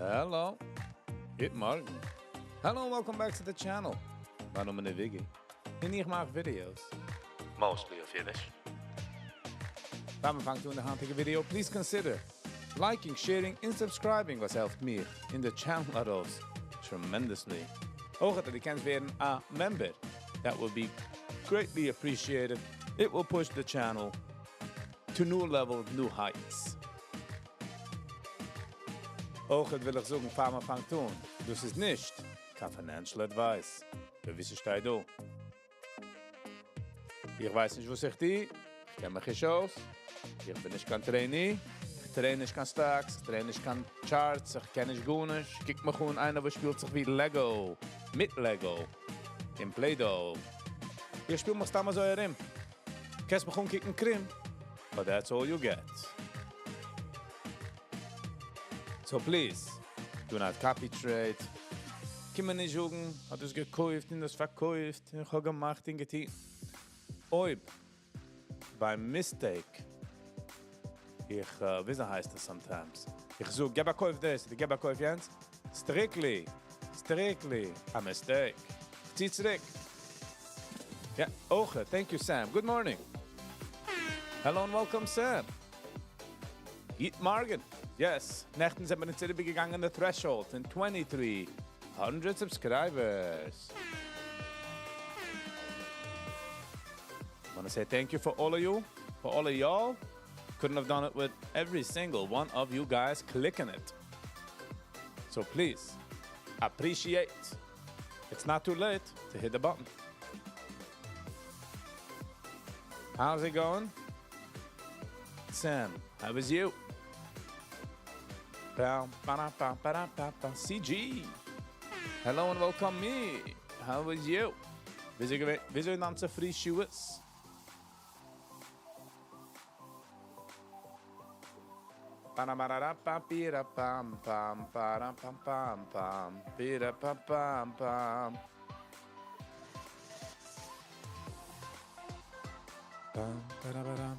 Hello, גוט מארגן. Hello and welcome back to the channel. מיין נאמען איז וויגי, און איך מאך videos. Mostly אויף אידיש. פאר מען פאנגט אן די היינטיגע video, please consider liking, sharing און subscribing וואס העלפט מיר און די channel ארויס tremendously. אויך אז דו קענסט ווערן א member, that would be greatly appreciated, it will push the channel to new levels, new heights. אויך וויל איך זאגן פאר מען פאנגט אן, דאס איז נישט קיין financial advice, ווי ס'שטייט דא. איך ווייס נישט וואס איך טו, איך קען מיך נישט אויס, איך בין נישט קיין trainee, איך train נישט קיין stocks, איך train נישט קיין charts, איך קען נישט גארנישט, קוק מיך אן איינער וואס שפילט זיך ווי Lego, מיט Lego, און Play-Doh. איך שפיל מיך סתם אזוי ארום. קענסט מיך אנקוקן קרום, but that's all you get. So please, do not copy trade. קום מיר נישט זאגן, האט דאס געקויפט און דאס פארקויפט און איך האב געמאכט און געטון. אויב by mistake, איך, וויאזוי הייסט עס sometimes, איך זאג געב א קויף דאס אדער געב א קויף יענץ, strictly, strictly א mistake. איך צי צוריק. יא, אויך, thank you Sam, good morning. Hello and welcome Sam. גוט מארגן. Yes, נעכטן זענען מיר אונז אריבערגעגאנגען די threshold פון 2300 subscribers. Wanna say thank you for all of you, for all of y'all. Couldn't have done it with every single one of you guys clicking it. So please, appreciate. It's not too late to hit the button. How's it going? Sam, how is you? Bam, ba, ba, ba, ba, ba, CG. Hello and welcome me. How is you? וויאזוי נעמט זיך פרי שבועות? Ba-da-ba-da-da-ba, pam, pa-da-pam, pam, pam, pira-pam, pam, pam. Pam, pa-da-ba-dam.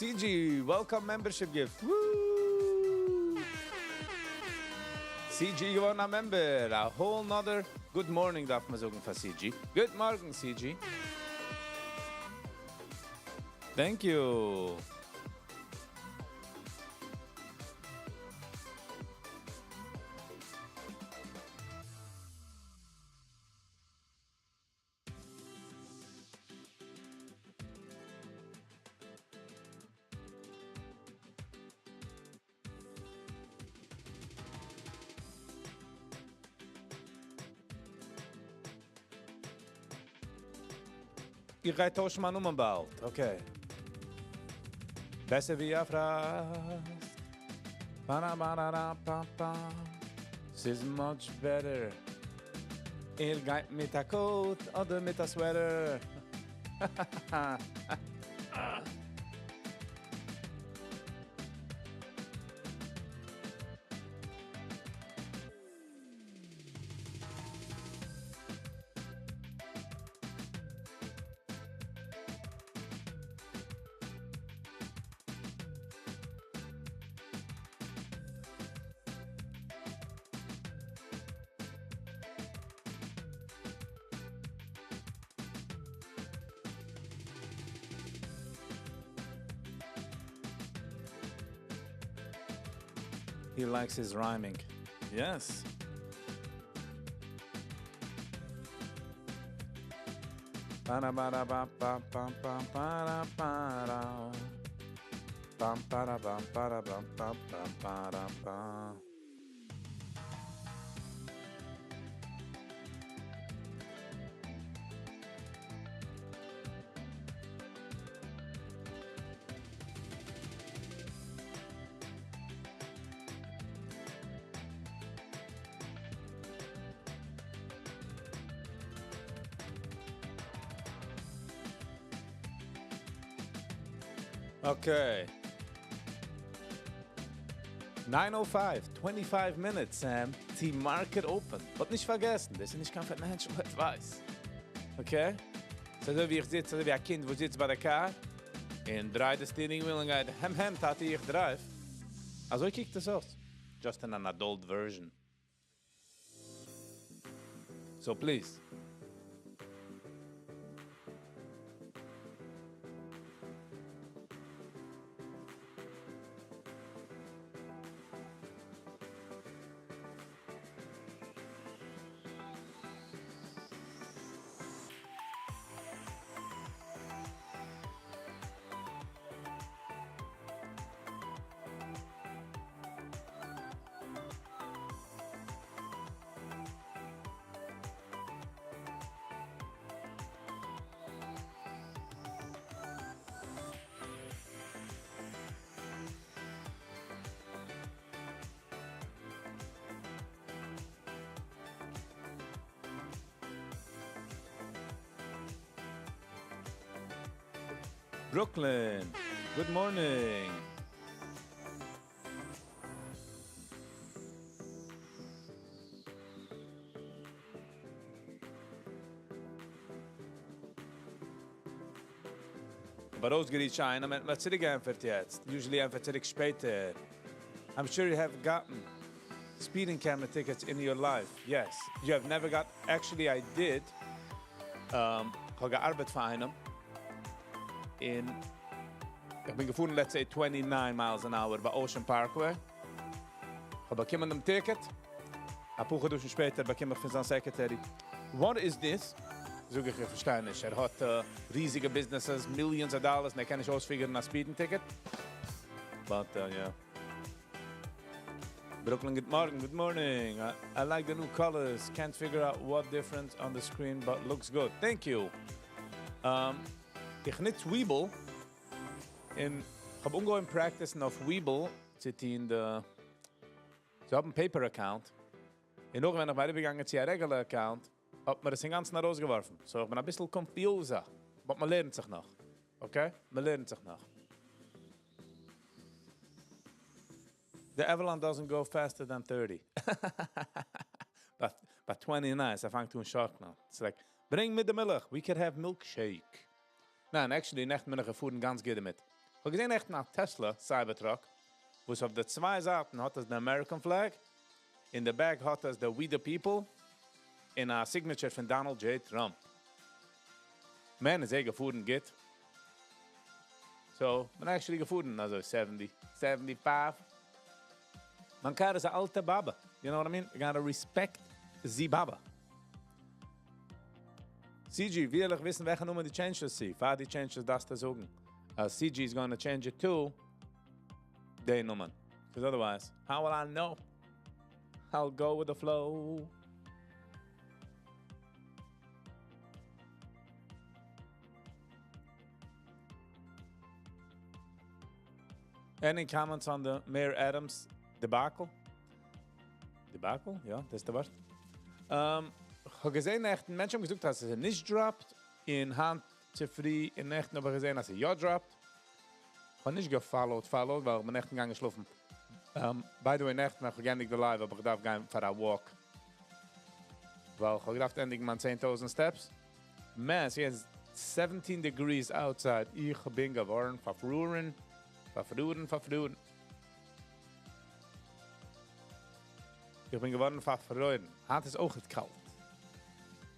CG, welcome membership gift. Woo! CG געווארן א member. A whole nother good morning דארף מען זאגן פאר CG. Good morning, CG. Thank you. איך גיי טוישן מיין נאמען באלד. Okay. בעסער ווי א פראסק. Ba-da-ba-da-da-ba-ba. ס'איז much better. ער גייט מיט א coat אדער מיט א sweater. He likes his rhyming. Yes. Ba-da-ba-da-ba-ba-ba-ba-da-ba-da. Bam, ba-da-bam, ba-da-bam, ba-ba-ba-da-ba. Okay. 9:05, 25 minutes, Sam, to market open. But נישט פארגעסן, דאס איז נישט קיין financial advice. Okay? ס'איז אזוי ווי איך זיץ, אזוי ווי א קינד, וואס זיצט ביי די car, און דרייט די steering wheel און גייט, הם הם, טאטי, איך drive. אזוי קוקט עס אויס. Just in an adult version. So please. Brooklyn, good morning. אבער אויסגעריטשט איינער, מען האט צוריקגעענטפערט יעצט. Usually ענטפערט צוריק שפעטער. I'm sure you have gotten speeding camera tickets in your life. Yes. You have never got... Actually, I did. איך האב געארבעט פאר איינעם. און איך בין געפארן, let's say, 29 miles an hour ביי Ocean Parkway. איך האב באקומען דעם ticket. א פאר חדשים שפעטער באקום איך פון זיין secretary. What is this? זאג איך, איך פארשטיי נישט. ער האט ריזיגע businesses, millions of dollars, און ער קען נישט אויספיגערן א speeding ticket. But, yeah. Brooklyn, good morning, good morning. I like the new colors. Can't figure out what difference on the screen, but looks good. Thank you. איך נוץ Webull. און איך האב אנגעהויבן practice אויף Webull צו טון די זיי האבן paper account. און נאך ווען איך בין אריבערגעגאנגען צו א regular account, האט מיר עס אינגאנצן ארויסגעווארפן. So איך בין א ביסל confused. But מען לערנט זיך נאך. Okay? מען לערנט זיך נאך. The Avalon doesn't go faster than 30. But 29, ס'פאנגט אן שאקלען. It's like, ברענג מיר די מילך, we could have milkshake. ניין, actually, נעכטן בין איך געפארן גאנץ גוט דערמיט. איך האב געזען נעכטן א Tesla Cybertruck, וואס אויף די צוויי זייטן האט עס the American flag, in the back האט עס the We the People, און א signature פון Donald J. Trump. Man, איז ער געפארן גוט. So, מען actually געפארן, אזוי 70, 75. מיין car איז אן אלטע באבע. You know what I mean? You gotta respect the באבע. CG, וויל איך וויסן, וועלכע נומער דו change עס צו. פאר דו change עס, דארפסטו זאגן. CG is gonna change it to די נומער. Because otherwise, how will I know? I'll go with the flow. Any comments on the Mayor Adams debacle? Debacle? יא, דאס איז דער ווארט. איך האב געזען, נעכטן, מענטשן האבן געזאגט, אז עס איז נישט dropped. און היינט צופרי, און נעכטן האב איך געזען, אז עס יא dropped. איך האב נישט גע-followed, followed, ווייל איך בין נעכטן געגאנגען שלאפן. By the way, נעכטן האב איך געענדיגט די live, האב איך געדארפט גיין פאר א walk. ווייל איך האב געדארפט ענדיגן מיין 10,000 steps. Man, עס איז 17 degrees outside. איך בין געווארן פארפרוירן, פארפרוירן, פארפרוירן. איך בין געווארן פארפרוירן. היינט איז אויך קאלט.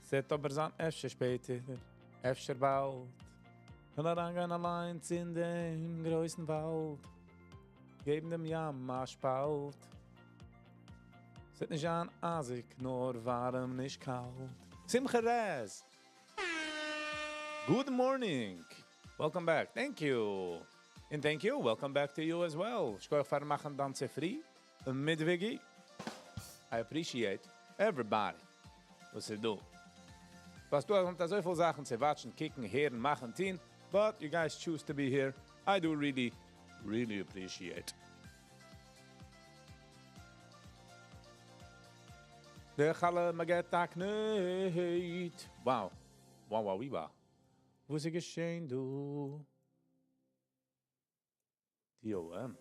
ס'וועט אבער זיין אפשר שפעטער, אפשר באלד. און אריינגיין אליין אין דעם גרויסן וואלד. געבן דעם ים א שפאלט. ס'וועט נישט זיין אייזיג, נאר ווארעם, נישט קאלט. Simcha Rez. Good morning. Welcome back. Thank you. And thank you. Welcome back to you as well. שכוח פארן מאכן דעם צופרי. מיט Wiggy. I appreciate everybody. וואס איז דא? וואס דו האסט אזוי פיל זאכן צו watch ן, קוקן, הערן, מאכן, טון. But you guys choose to be here. I do really, really appreciate. דער חלה מ'געט א קנעט. Wow. Wow, wow, wie war? וואס איז געשען דא? DOM.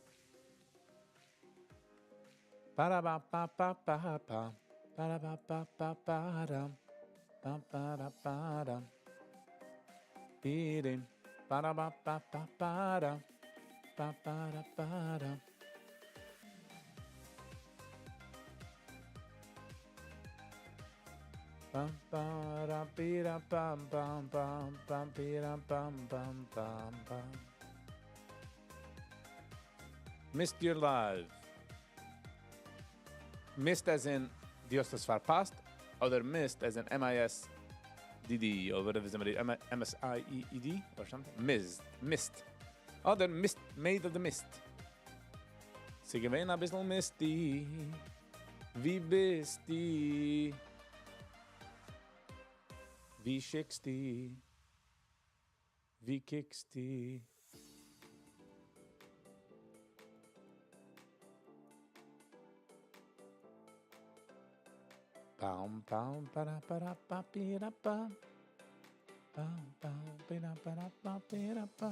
Ba-da-ba-ba-ba-ba-ba. Ba-da-ba-ba-ba-ba-dum. Ba-ba-da-ba-dum. Beating. Ba-da-ba-ba-ba-ba-dum. Ba-ba-da-ba-dum. Bam ba da bi da bam bam bam bam bi da bam bam bam bam. Missed your live. Missed as in דו האסט עס פארפאסט, אדער missed as in M-I-S-D-D, or whatever somebody, M-S-I-E-E-D, or something. Missed. Missed. אדער mist, made of the mist. ס'איז געווען א ביסל misty. ווי ביסטו? ווי שיקסטו? ווי קוקסטו? Pam pam para para pa pira pa. Pam pam pira para pa pira pa.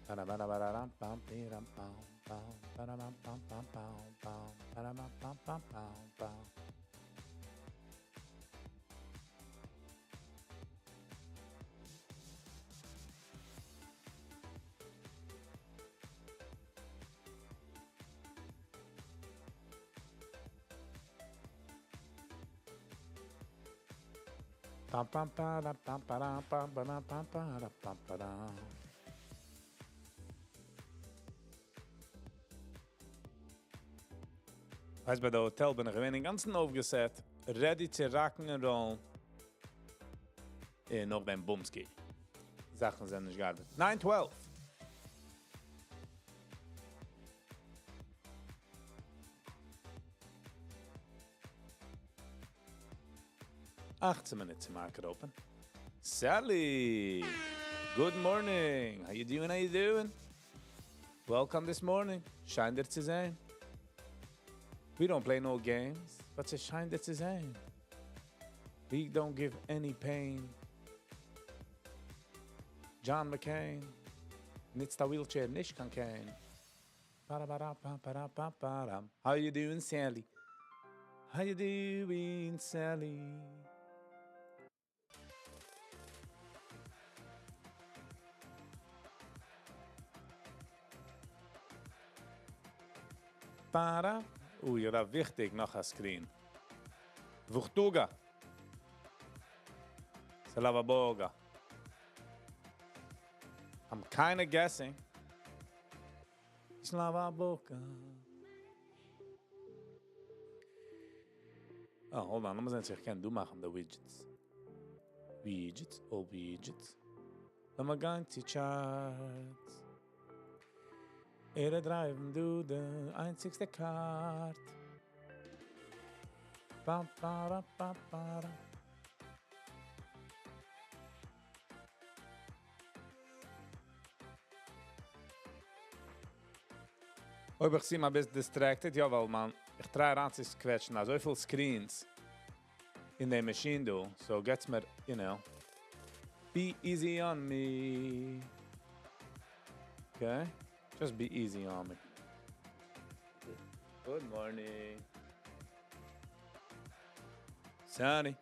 Para para para pam pira pam pam para pam pam pam pam pam para pam pam pam pam pam. Pam pam pa da pam pa da pam pa da pam pa da pam pa da. ווייסט ביי די hotel בין איך געווען אינגאנצן אויפגעסעט, ready צו rock 'ן and roll 'ן. און נאכדעם בומסקי. זאכן זענען נישט געארבעט. 9:12. 18 מינוט צו market open. Sally! Good morning! How you doing? How you doing? Welcome this morning. שיין דיר צו זען. We don't play no games, but ס'איז שיין דיר צו זען. We don't give any pain. John McCain נוצט א wheelchair, נישט קיין cane. Ba-da-ba-da-ba-ba-da-ba-ba-dum. How you doing, Sally? How you doing, Sally? Para. אוי, יא, וויכטיג, נאך א screen. Вухтуга. Слава Бога. I'm kind of guessing. Слава Бога. Oh, hold on. לאמיר זען, צו איך קען דא מאכן די widgets. Widgets, oh widgets. לאמיר גיין צו charts. ער drive 'ן דא די איינציגסטע cart. Pam, para, pa, para. אויב איך seem א ביסל distracted, יא, ווייל מען, איך try אריינצוקוועטשן, אזוי פיל screens אין די machine דא, so gets מיר, be easy on me. Okay? Just be easy on me. Good morning. Sunny.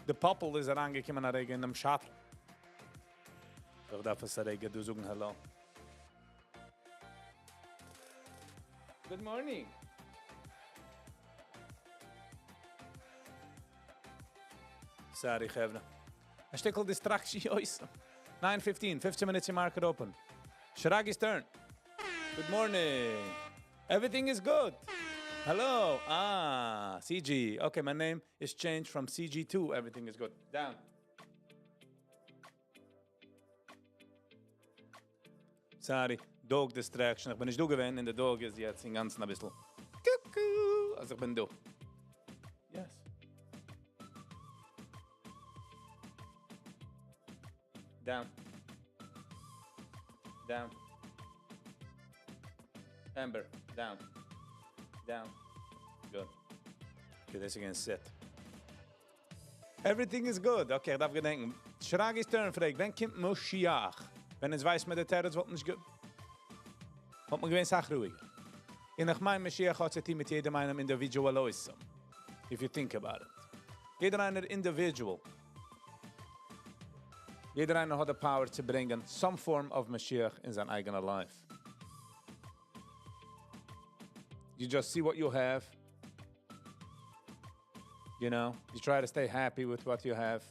The פאפל איז אריינגעקומען א רגע אין דעם shuttle. איך דארף עס א רגע דא זאגן hello. Good morning. Sorry, חברה. א שטיקל distraction, אויס. 9:15, 15 minutes in market open. Shragi's turn. Good morning. Everything is good. Hello. Ah, CG. Okay, my name is changed from CG to everything is good. Down. Sorry, dog distraction. איך בין נישט דא געווען, און די dog איז יעצט אינגאנצן א ביסל. Cuckoo. אז איך בין דא. Yes. Down. Down. Amber, down. Down. Good. Okay, this again sit. Everything is good. Okay, איך דארף געדענקען. Shragi's turn פרעגט, ווען קומט משיח? ווען עס ווייסט מען די תירוץ וואלט נישט וואלט מען געווען סאך רואיגער. און איך מיין משיח האט צו טון מיט יעדעם איינעם individual אויך. If you think about it. יעדער איינער individual. יעדער איינער האט the power צו ברענגען some form of משיח אין זיין אייגענע life. You just see what you have. You try to stay happy with what you have.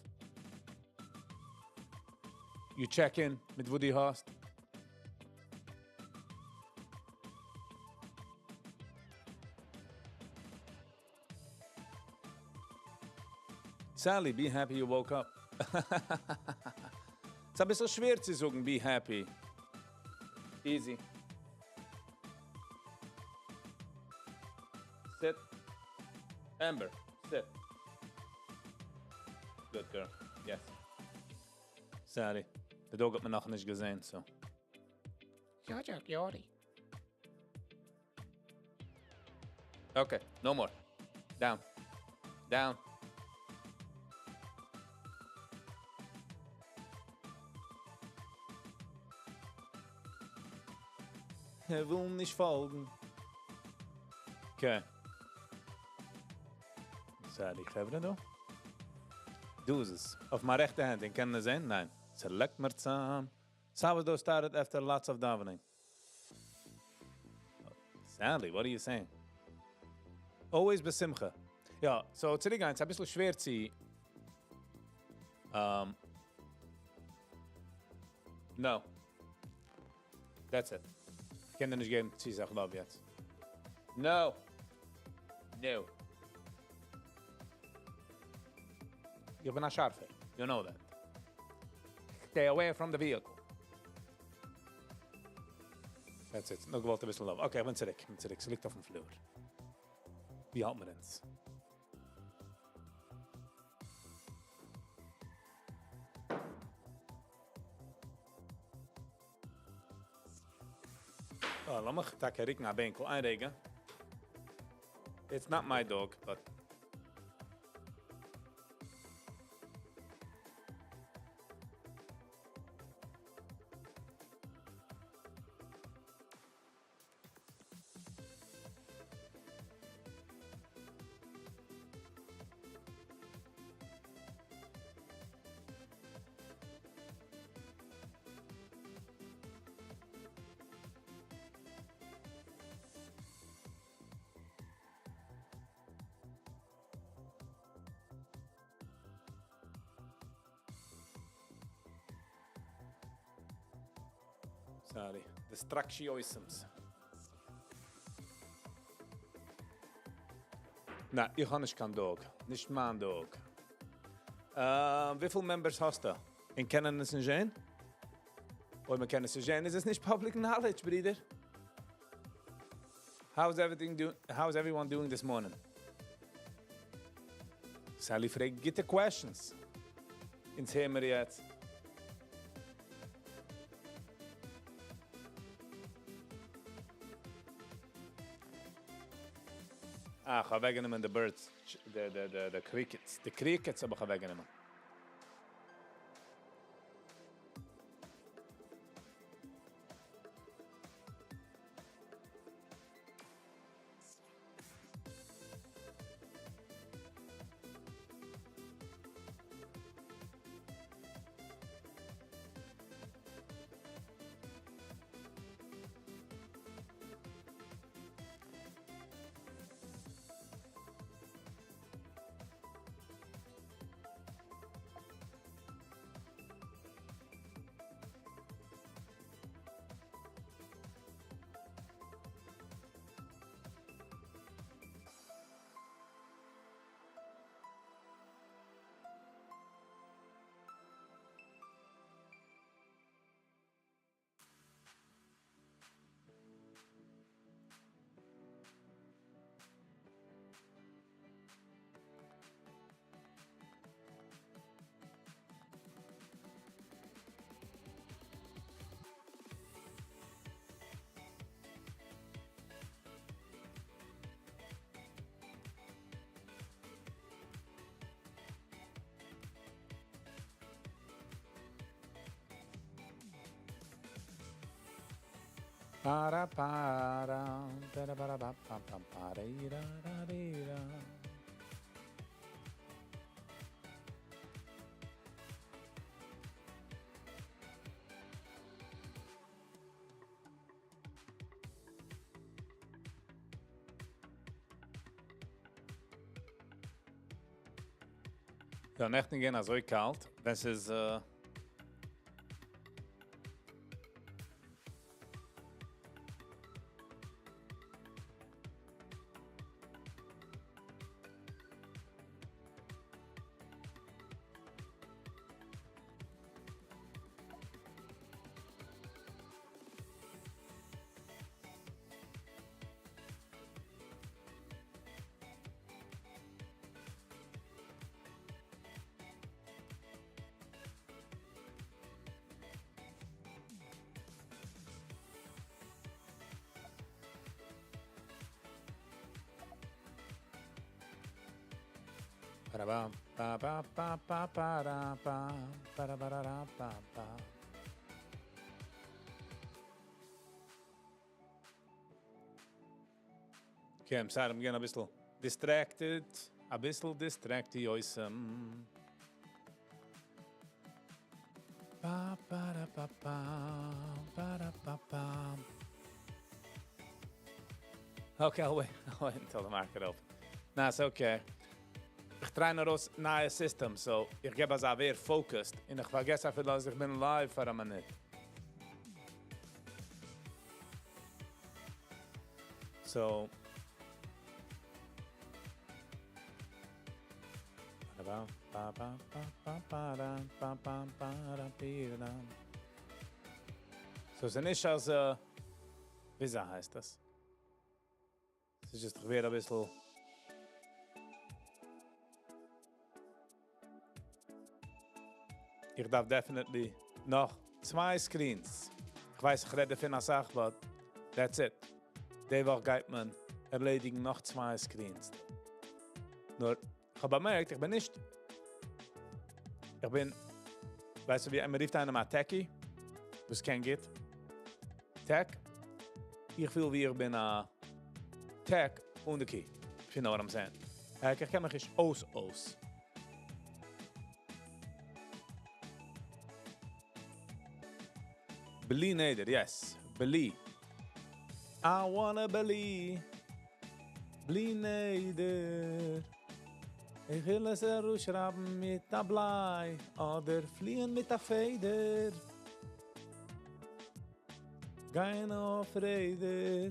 You check in מיט וואס דו האסט. Sally, be happy you woke up. ס'איז א ביסל שווער צו זאגן, be happy. Easy. Sit. Amber, sit. Good girl. Yes. Sorry. The dog האט מיר נאכנישט געזען, so. Ja. Okay, no more. Down. Down. ער וויל נישט פאלגן. Okay. Sorry, חברה דא. דא איז עס. אויף מיין רעכטע האנט, דען קען מען זען? ניין. Select מיר צאם. Sourdough started after lots of davening. Sally, what are you saying? Always בשמחה. יא, so צוריקגיין, ס'איז א ביסל שווער צו no. That's it. איך קען דיר נישט געבן צו סאך love יעצט. No. No. איך בין א שארפער. You know that. Stay away from the vehicle. That's it. נאר געוואלט א ביסל love. Okay, איך בין צוריק. איך בין צוריק. ס'ליגט אויפן floor. ווי האלט מיר אונז? Oh, לאמיך טאקע רוקן א בענקל. איין רגע. It's not my dog, but Sorry. Distractionisms. נא, איך האב נישט קיין dog. נישט מיין dog. וויפיל members האסטו? און קענען עס נישט זען? אויב מען קען עס נישט זען, איז עס נישט public knowledge, ברודער. How's everything do how's everyone doing this morning? Sally פרעגט גוטע questions. אונז הערן מיר יעצט. אה, איך האב אוועקגענומען the birds, the crickets. The crickets האב איך אוועקגענומען. Para para para para pa pa pa pa ri ra ra ri ra. יא, נעכטן געווען אזוי קאלט, ווען ס'איז Ba ba ba ba ba ba da ba ba da ba da da ba ba. Okay, I'm sorry, I'm getting א ביסל distracted. א ביסל distracted, יויסם. Ba ba da ba ba ba da ba ba. Okay, I'll wait. I'll wait until the market opens. Nah, it's okay. איך try נאר אויס נייע system, so איך געב אזא ווער focused און איך פארגעס אפילו אז איך בין live פאר א מינוט. So ba ba ba ba ba ba da ba ba ba da bi da. So ס'איז נישט אז ווי הייסט דאס? ס'איז just ווער א ביסל איך דארף definitely נאך צוויי screens. איך ווייס, איך רעד דערפון א סאך, but that's it. די וואך גייט מען ערלעדיגן נאך צוויי screens. נאר, איך האב באמערקט, איך בין נישט, איך בין, ווייסטו ווי, מען רופט איינעם א techie, וואס קען גוט. Tech, איך פיל ווי איך בין א tech אן די key. If you know what I'm saying. איך קען מיך נישט אויס אויס. בלי נדר, yes. בלי. I wanna believe. בלי נדר. איך וויל עס ארויסשרייבן מיט א בליי אדער פליען מיט א פעדער. גיין אויף רעדער.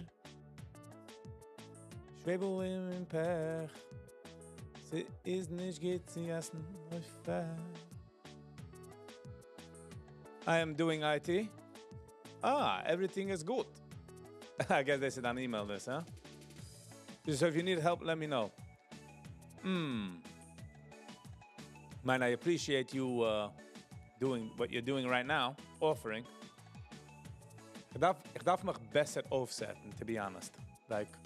שוועבל אין פעך. ס'איז נישט גוט צו עסן אויף פעך. I am doing IT. Ah, everything is good. I guess they said an email this, huh? So if you need help, let me know. Man, I appreciate you doing what you're doing right now, offering. איך דארף מיך בעסער אויפסעטן, to be honest. Like,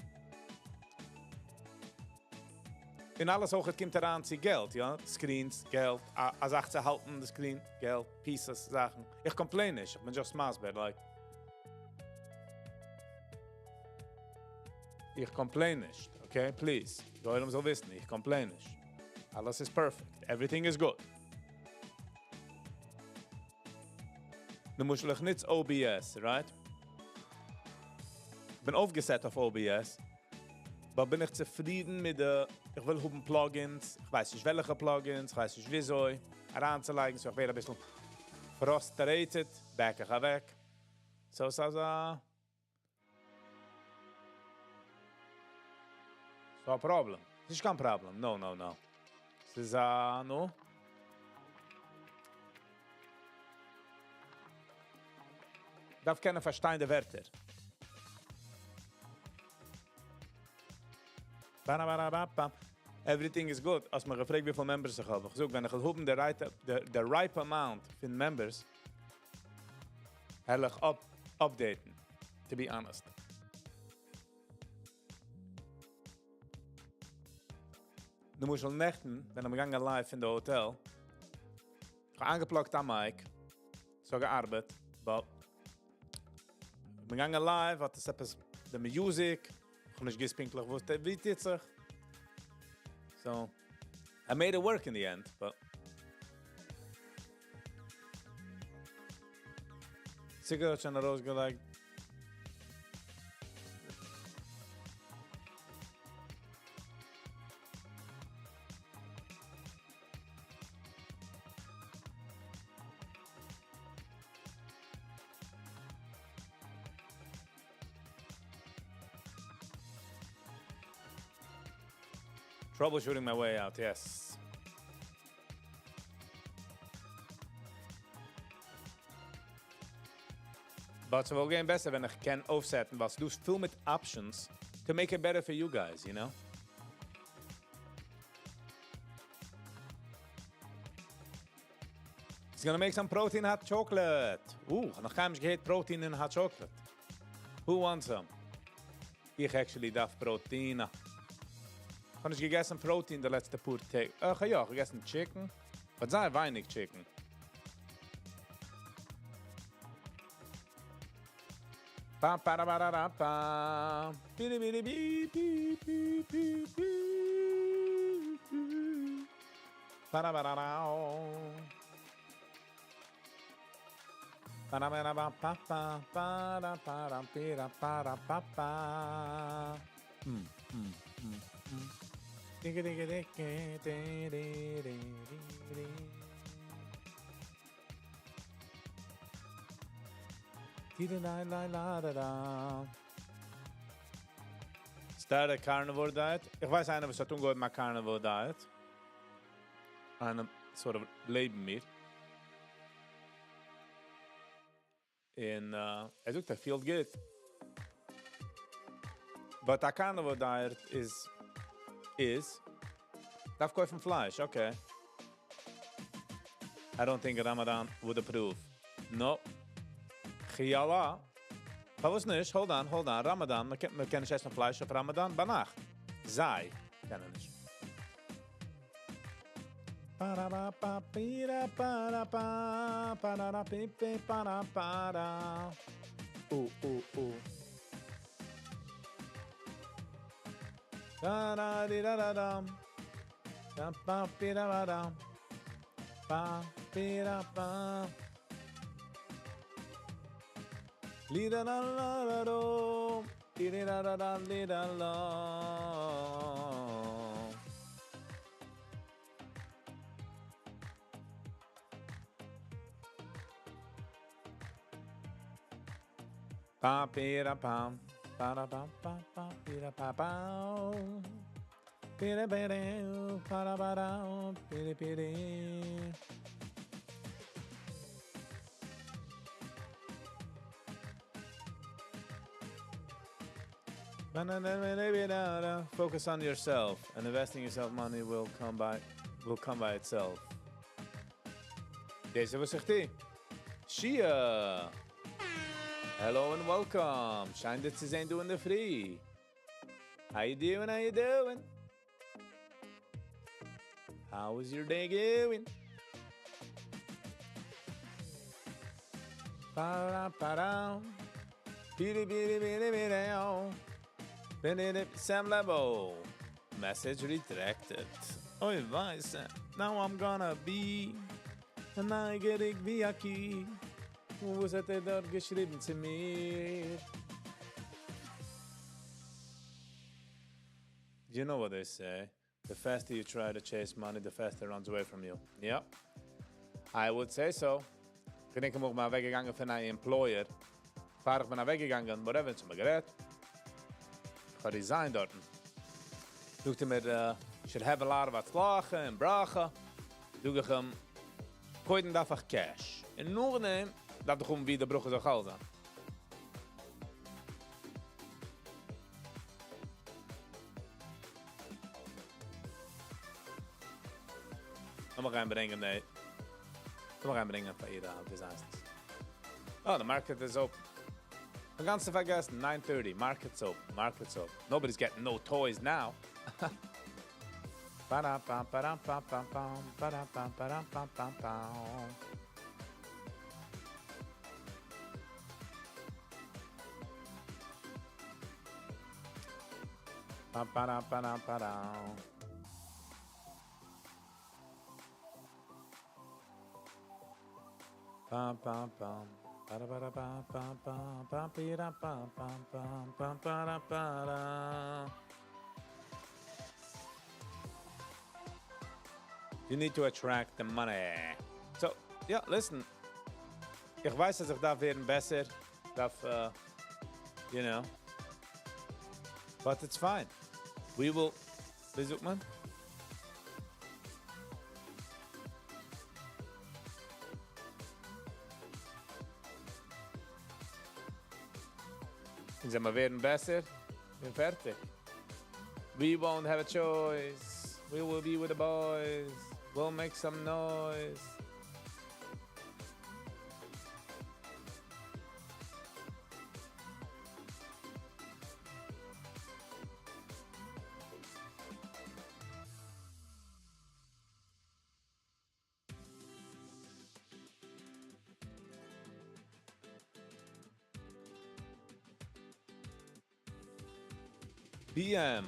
אין אלעס אויך, עס קומט אריין צו געלט, יא? Screens, געלט, א זאך צו האלטן, די screen, געלט, pieces, זאכן. איך complain נישט, איך בין just מסביר, like. איך complain נישט, okay? Please. דער עולם זאל וויסן, איך complain נישט. אלעס איז perfect. Everything is good. למשל, איך ניץ OBS, right? איך בין אויפגעסעט אויף OBS, אבער בין איך צופרידן מיט די, איך וויל האבן plugins, איך ווייס נישט וועלכע plugins, איך ווייס נישט וויאזוי, אריינצולייגן, so איך ווער א ביסל frustrated, back איך אוועק. So, ס'איז א, so א problem. ס'איז נישט קיין problem, no, no, no. ס'איז א, no. דארף קענען פארשטיין די ווערטער. Ba-da-ba-da-ba-ba. Everything is good. האסט מיר געפרעגט, וויפיל members איך האב. איך זאג, ווען איך וויל האבן the right amount פון members, וועל איך up, updaten, to be honest. למשל נעכטן, ווען איך בין געגאנגען live אין די hotel, איך האב אנגעפלאגט א mic, ס'האט געארבעט, but בין געגאנגען live, האט עס עפעס די music, איך האב נישט געוואוסט פונקטליך וואס דער ווי טוט זיך. So, I made it work in the end, but צוקער האט שוין ארויסגעלייגט. Troubleshooting my way out, yes. But ס'וואלט געווען בעסער ווען איך קען אויפסעטן, ווייל ס'דא פיל מיט options to make it better for you guys, you know? It's gonna make some protein hot chocolate. איך האב נאך קיינמאל נישט געהערט protein אין hot chocolate. Who wants some? איך actually דארף protein. איך האב נישט געגעסן protein די לעצטע פאר טעג. איך יא, איך האב געגעסן chicken. But זייער ווייניג chicken. Pa pa ra ra ra pa. Bidi bidi bi bi bi bi bi. Pa ra ra ra. Pa ra ra ba pa pa pa ra pa ra pi ra pa ra pa pa. Digga digga digga di di di di di. Di di la la la da da. Start a carnivore diet. איך ווייס איינער, וואס האט אנגעהויבן א carnivore diet. איינער sort of לעבן מיר. און ער זאגט, ער פילט גוט. But a carnivore diet is דארף קויפן פלייש, okay. I don't think Ramadan would approve. No. Chiala. פארוואס נישט? Hold on, hold on. Ramadan, מען קען נישט עסן פלייש אויף Ramadan ביינאכט. זיי קענען נישט. Pa-ra-ba-pa, pi-ra-pa-ra-pa, pa-ra-ra-pi-pi, pa-ra-pa-ra. Da-da-di-da-da-dam. Da-pa-pi-da-ba-dam. Pa-pi-da-pa. Li-da-da-da-da-do. Di-di-da-da-da-li-da-la. Pa pi da pam, pa da pam pa pa pi da pa pa, pi da pa da pa da pa da pi da pi da. Focus on yourself, and investing yourself money will come by itself. דאס וואס איך טו. Shia. Hello and welcome. שיין דיך צו זען דא אין דער פרי. How you doing? How you doing? How is your day going? Para para. Bidi bidi bidi bidi. Bidi Sam Lebo. Message redirected. Oy, ווייס. Now I'm gonna be נייגעריג ווי א קי. וואס האט ער דארט געשריבן צו מיר? You know what they say. The faster you try to chase money, the faster it runs away from you. Yep. I would say so. איך געדענק אמאל בין אוועקגעגאנגען פון אן employer. פאר איך בין אוועקגעגאנגען, whatever, צו מיר גערעדט. איך האב resigned דארט. זאגט ער מיר, you should have a lot of הצלחה און ברכה. זאג איך אים, קודם דארף איך cash. און נאכדעם דארף איך האבן ווי די ברכה זאל חל זיין. לאמיר אריינברענגען, די. לאמיר אריינברענגען פאר איר, ווי הייסט עס? Oh, the market is open. גאנץ פארגעסן, 9:30, market's open, market's open. Nobody's getting no toys now. Ba-da-ba, ba-da-ba, ba-ba, ba-da-ba, ba-da-ba, ba-ba. Pa pa da pa da pa da. Pa pa pa. Pa da pa da pa pa pa pa pi da pa pa pa pa pa da pa da. You need to attract the money. So, yeah, listen. איך ווייס, אז איך דארף ווערן בעסער. דארף, you know. But it's fine. We will, ווי זאגט מען? אונז וועלן מיר ווערן בעסער און פארטיג. We won't have a choice. We will be with the boys. We'll make some noise. BM.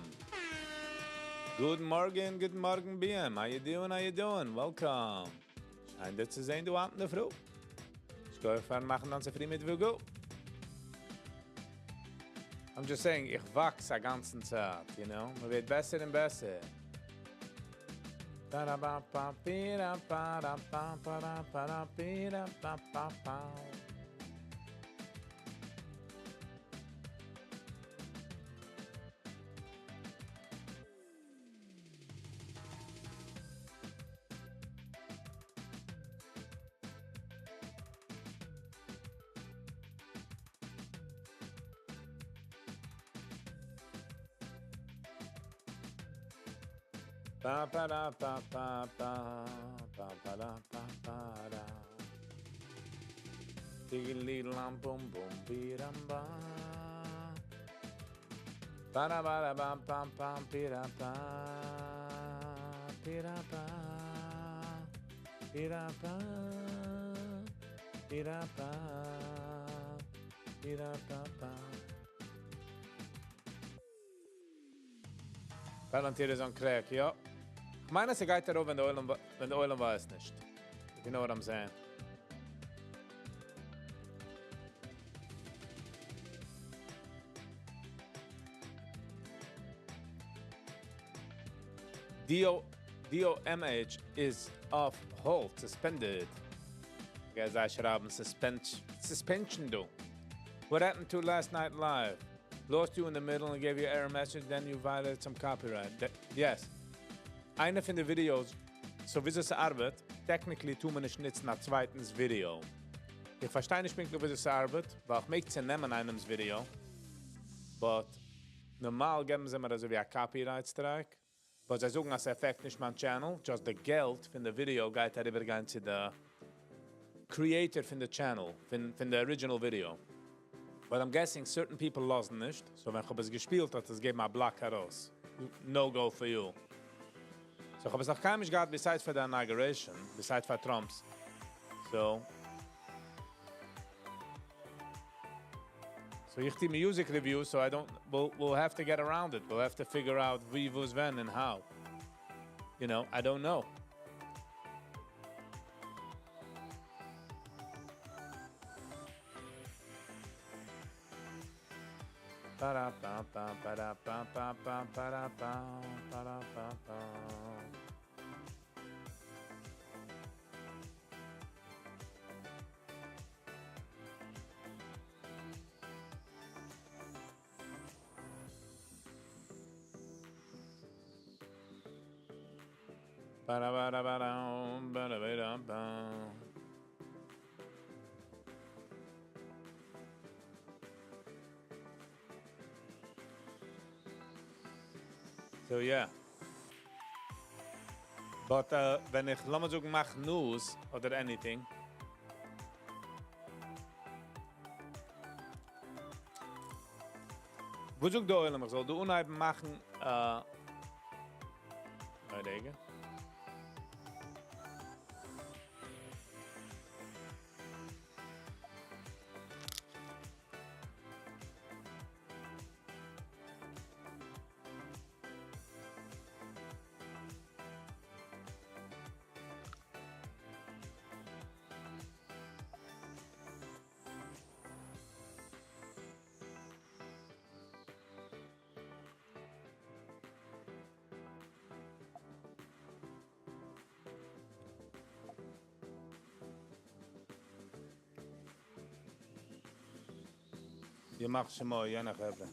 Good morning, good morning, BM. How you doing? How you doing? Welcome. שיין דיך צו זען, דא היינט אין דער פרי. איך גיי פארן מאכן דאן צופרי מיט Virgo. I'm just saying, איך וואקס א גאנצן צייט, you know? מען ווערט בעסער און בעסער. Ba-da-ba-ba, bi-da-ba-da-ba, ba-da-ba-da, bi-da-ba-ba-ba. Ba ba da ba ba ba ba ba da ba ba da. Diggly lam boom boom be dum ba. Ba da ba da bam bam bam be da ba be da ba be da ba be da ba be da ba ba. Palantir איז on crack, יא. איך מיין, אז ס'גייט ארויף, ווען דער עולם, ווען דער עולם ווייסט נישט. If you know what I'm saying. DO, DOMH is off hold, suspended. Guys, I should have suspension though. What happened to last night live? Lost you in the middle and gave you error message, then you violated some copyright. That, yes. איינע פון די videos, so ווי עס ארבעט, technically טאר מען נישט ניצן א צווייטנס video. איך פארשטיי נישט פונקטליך ווי עס ארבעט, ווייל איך מעג צונעמען איינעמס video, but נארמאל געבן זיי מיר אזוי ווי א copyright strike, but זיי זאגן, אז עס affect נישט מיין channel, just די געלט פון די video גייט אריבערגיין צו די creator פון די channel, פון די original video. But I'm guessing certain people לאזן נישט, so ווען איך האב עס געשפילט, האט עס געגעבן א block ארויס. No go for you. So איך האב עס נאך קיינמאל נישט געהאט besides for the inauguration, besides for Trump's. So איך טו music review, so I don't, we'll have to get around it. We'll have to figure out ווי, וואס, ווען, and how. I don't know. Ba-da-ba-ba, ba-da-ba-ba-ba, ba-da-ba, ba-da-ba-ba. Ba-da-ba-da-ba-dum, ba-da-ba-da-ba. So yeah. But ווען איך לאמיר זאגן מאך news אדער anything. וואס זאגט דער עולם? איך זאל דא אנהייבן מאכן רגע. ימח שמו, יענע חברה.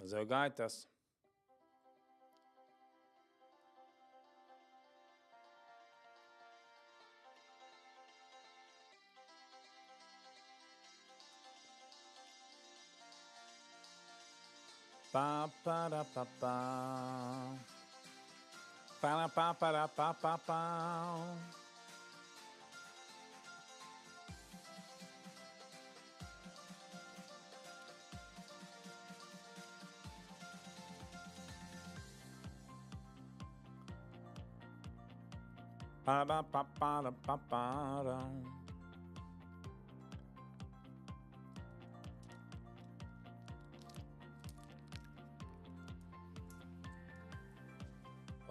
אזוי גייט דאס. Pa pa ra pa pa. Pa ra pa pa ra pa pa pa. Pa ba pa pa ra pa pa ra.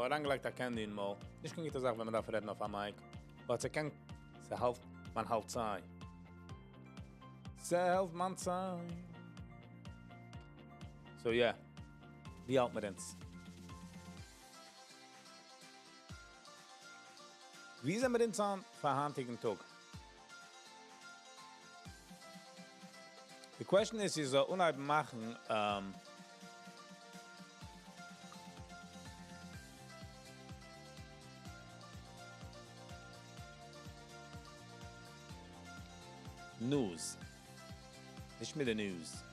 כ'האב אריינגעלייגט א candy אין מויל. נישט קיין גוטע זאך ווען מען דארף רעדן אויף א mic. But ס'קען, ס'העלפט מיין האלז ציין. ס'העלפט מיין ציין. So yeah. ווי האלט מיר אונז? ווי זענען מיר אונז אן פאר היינטיגן טאג? The question is, איז אנהייבן מאכן, news. נישט מיט די news.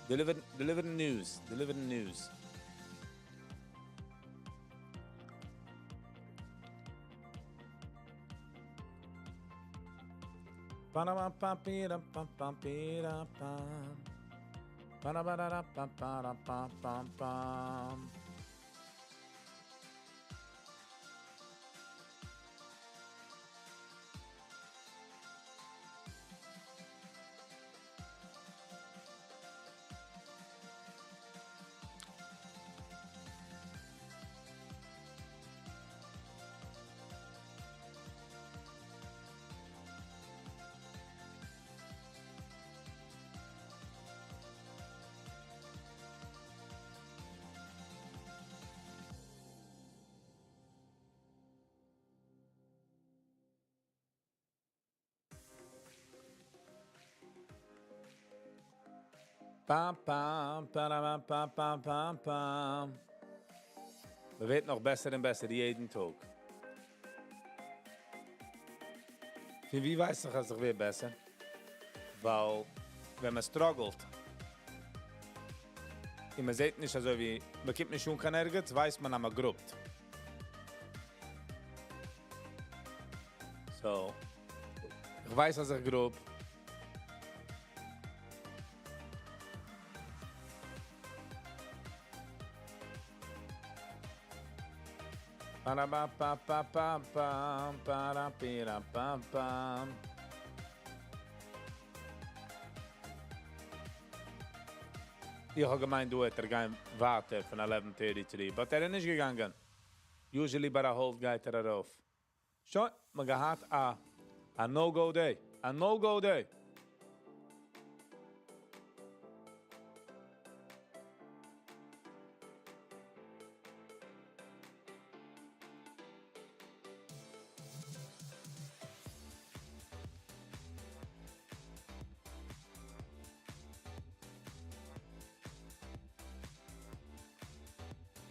Deliver, deliver news. Deliver news. Pa-da-ba-pa-pi-da-pa-pa-pi-da-pam. Pa-da-ba-da-da-pa-pa-da-pa-pam-pam. Pam, pam, pa pam, pam, pam, pam. מען ווערט נאך בעסער און בעסער יעדן טאג. פון ווי ווייס איך, אז איך ווער בעסער? ווייל ווען מען struggle ט, און מען זעט נישט אזוי ווי, מען קומט נישט אן קיין ערגעץ, ווייסט מען, אז מען גראבט. So, איך ווייס, אז איך גראב. Pa-da-ba-pa-pa-pa-pam, pa-da-pi-da-pam-pam. איך האב געמיינט, דא וועט ער גיין ווייטער פון 11.33, but ער איז נישט געגאנגען. Usually ביי א hold גייט ער ארויף. שוין, מען געהאט א no-go day. A no-go day.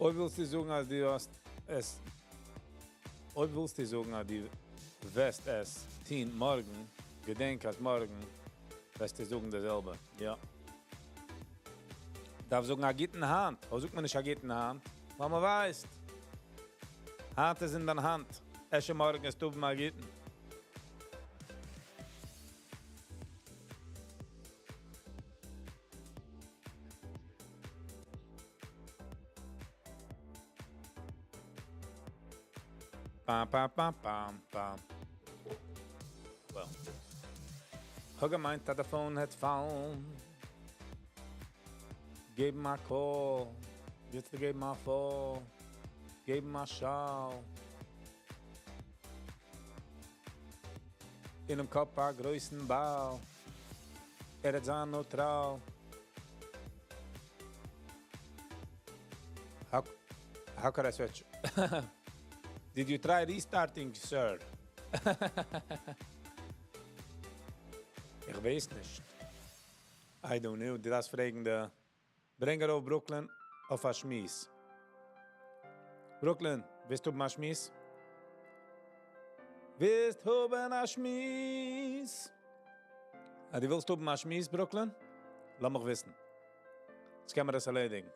אויב ווילסטו זאגן, אז דו האסט עס, אויב ווילסטו זאגן, אז דו וועסט עס טון מארגן, געדענק אז מארגן וועסטו זאגן דאס זעלבע. יא. דארף זאגן, א גוטן היינט. אבער זאגט מען נישט א גוטן היינט, ווייל מען ווייסט. היינט איז אין דיין האנט. אפשר מארגן וועסטו האבן א גוטן. Pam, pam, pam, pam, pam. Well. כ'האב געמיינט, אז די phone וועט פאלן. געבן א call. יעצט געבן א fall. געבן א שאל. אינעם קאפ א גרויסן באל. ער וועט זיין neutral. How could I switch? Did you try restarting, sir? איך ווייס נישט. I don't know. דו דארפסט פרעגן די... ברענג ארויף Brooklyn אויף א שמועס. Brooklyn, ווילסטו האבן א שמועס? ווילסט האבן א שמועס? אה, דו ווילסט האבן א שמועס, Brooklyn? לאז מיך וויסן. יעצט קען מען דאס ערלעדיגן.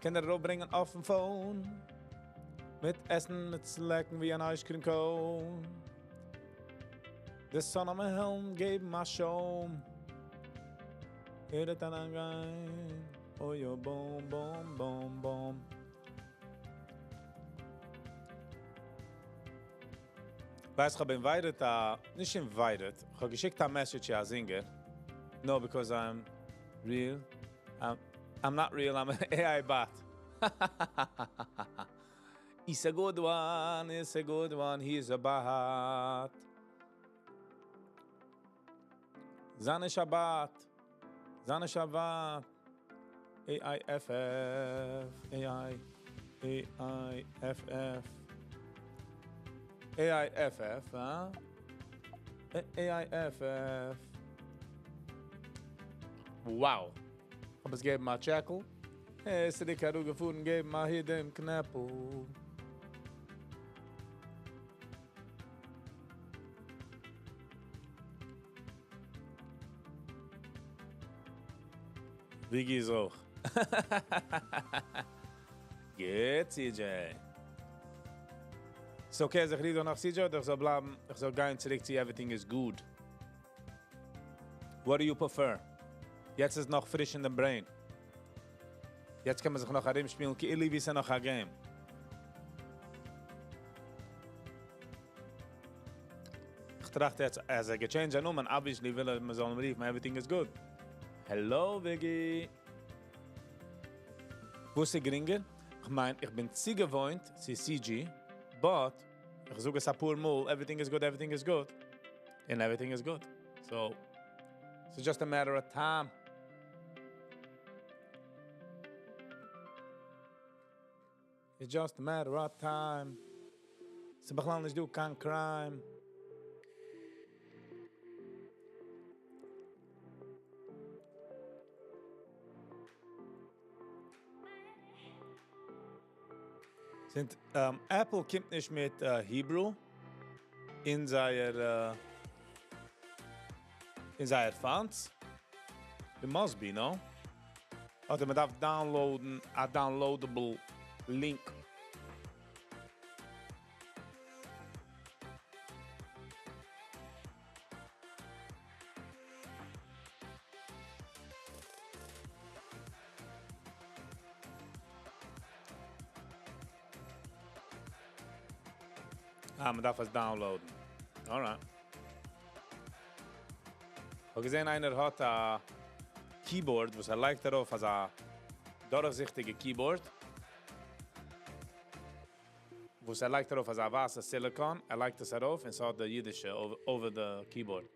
קען ער ארויפברענגען אויפ'ן phone. מיט עסן, מיט סלעקן ווי אן ice cream cone. די sun אויף העלן געבן א שוים. הערט אריינגיין. אוי, oh, boom, boom, boom, boom. ווייסט, איך האב invited א, נישט invited, איך האב געשיקט א message א singer. No, because I'm real. I'm not real, I'm an AI bot. He's a good one, he's a good one, he's a bot. זיי נישט א bot. זיי נישט א bot. A-I-F-F, A-I, A-I-F-F. A-I-F-F, huh? A-I-F-F. Wow. האב עס געגעבן א טשעקל. היי, ס'איז אראפגעפארן, געבן מיר היר דעם קנעפל. ווי גייט'ס אויך? גוט, CJ. So, okay, אז איך רעד נאך CJ, אדער איך זאל בלייבן, איך זאל גיין צוריק צו everything is good. What do you prefer? יעצט איז נאך פריש אין דעם brain. יעצט קען מען זיך נאך ארומשפילן, כאילו ווי ס'איז נאך א game. איך טראכט יעצט, אז ער גע change זיין נאמען, obviously וויל ער, מען זאל אים רופן, everything is good. Hello, Viggy. וואס איז גרינגער? איך מיין, איך בין צוגעוואוינט צו CG, but איך זאג עס א פאר מאל, everything is good, everything is good, and everything is good. So, it's just a matter of time. It's just a matter of time. ס'איז בכלל נישט דא קיין crime. זינט Apple קומט נישט מיט Hebrew אין זייער fonts. It must be, no? אדער מען דארף download ן a downloadable link. אה, מען דארף עס download ן. Alright. איך האב געזען, איינער האט א keyboard, וואס ער לייגט ארויף, אזא דורכזיכטיגע keyboard. וואס ער לייגט ארויף, אזא ווייסע silicone, ער לייגט עס ארויף און ס'האט די אידישע over the keyboard.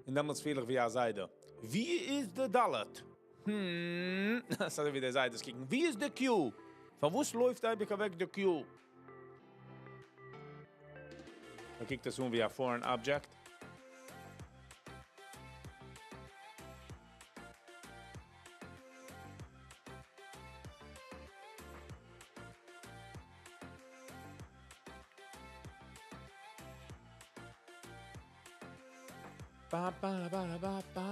און דעמאלטס פיל איך ווי א זיידע. ווי איז די דלת? אזוי ווי די זיידעס קוקן. ווי איז די Q? פארוואס לויפט אייביג אוועק די Q? מען קוקט עס אן ווי א foreign object. Ba, ba, ba, ba, ba.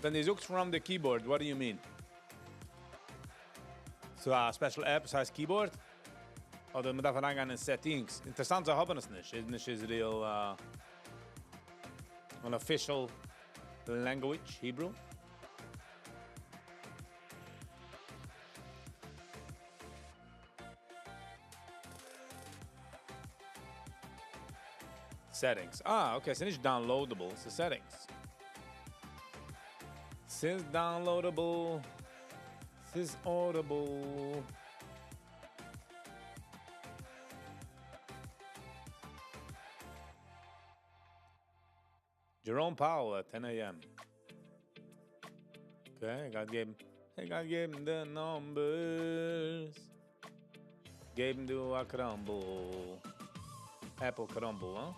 ווען דו זאגסט from the keyboard, what do you mean? So a special app, עס הייסט keyboard? אדער מען דארף אריינגיין אין settings. אינטערעסאנט, זיי האבן עס נישט. איז נישט Israel an official language, Hebrew? Settings. Ah, okay, ס'איז נישט downloadable, ס'איז settings. ס'איז downloadable. ס'איז audible. Jerome Powell at 10 a.m. Okay, I got geben the numbers. געבן דא א crumble. Apple crumble, huh?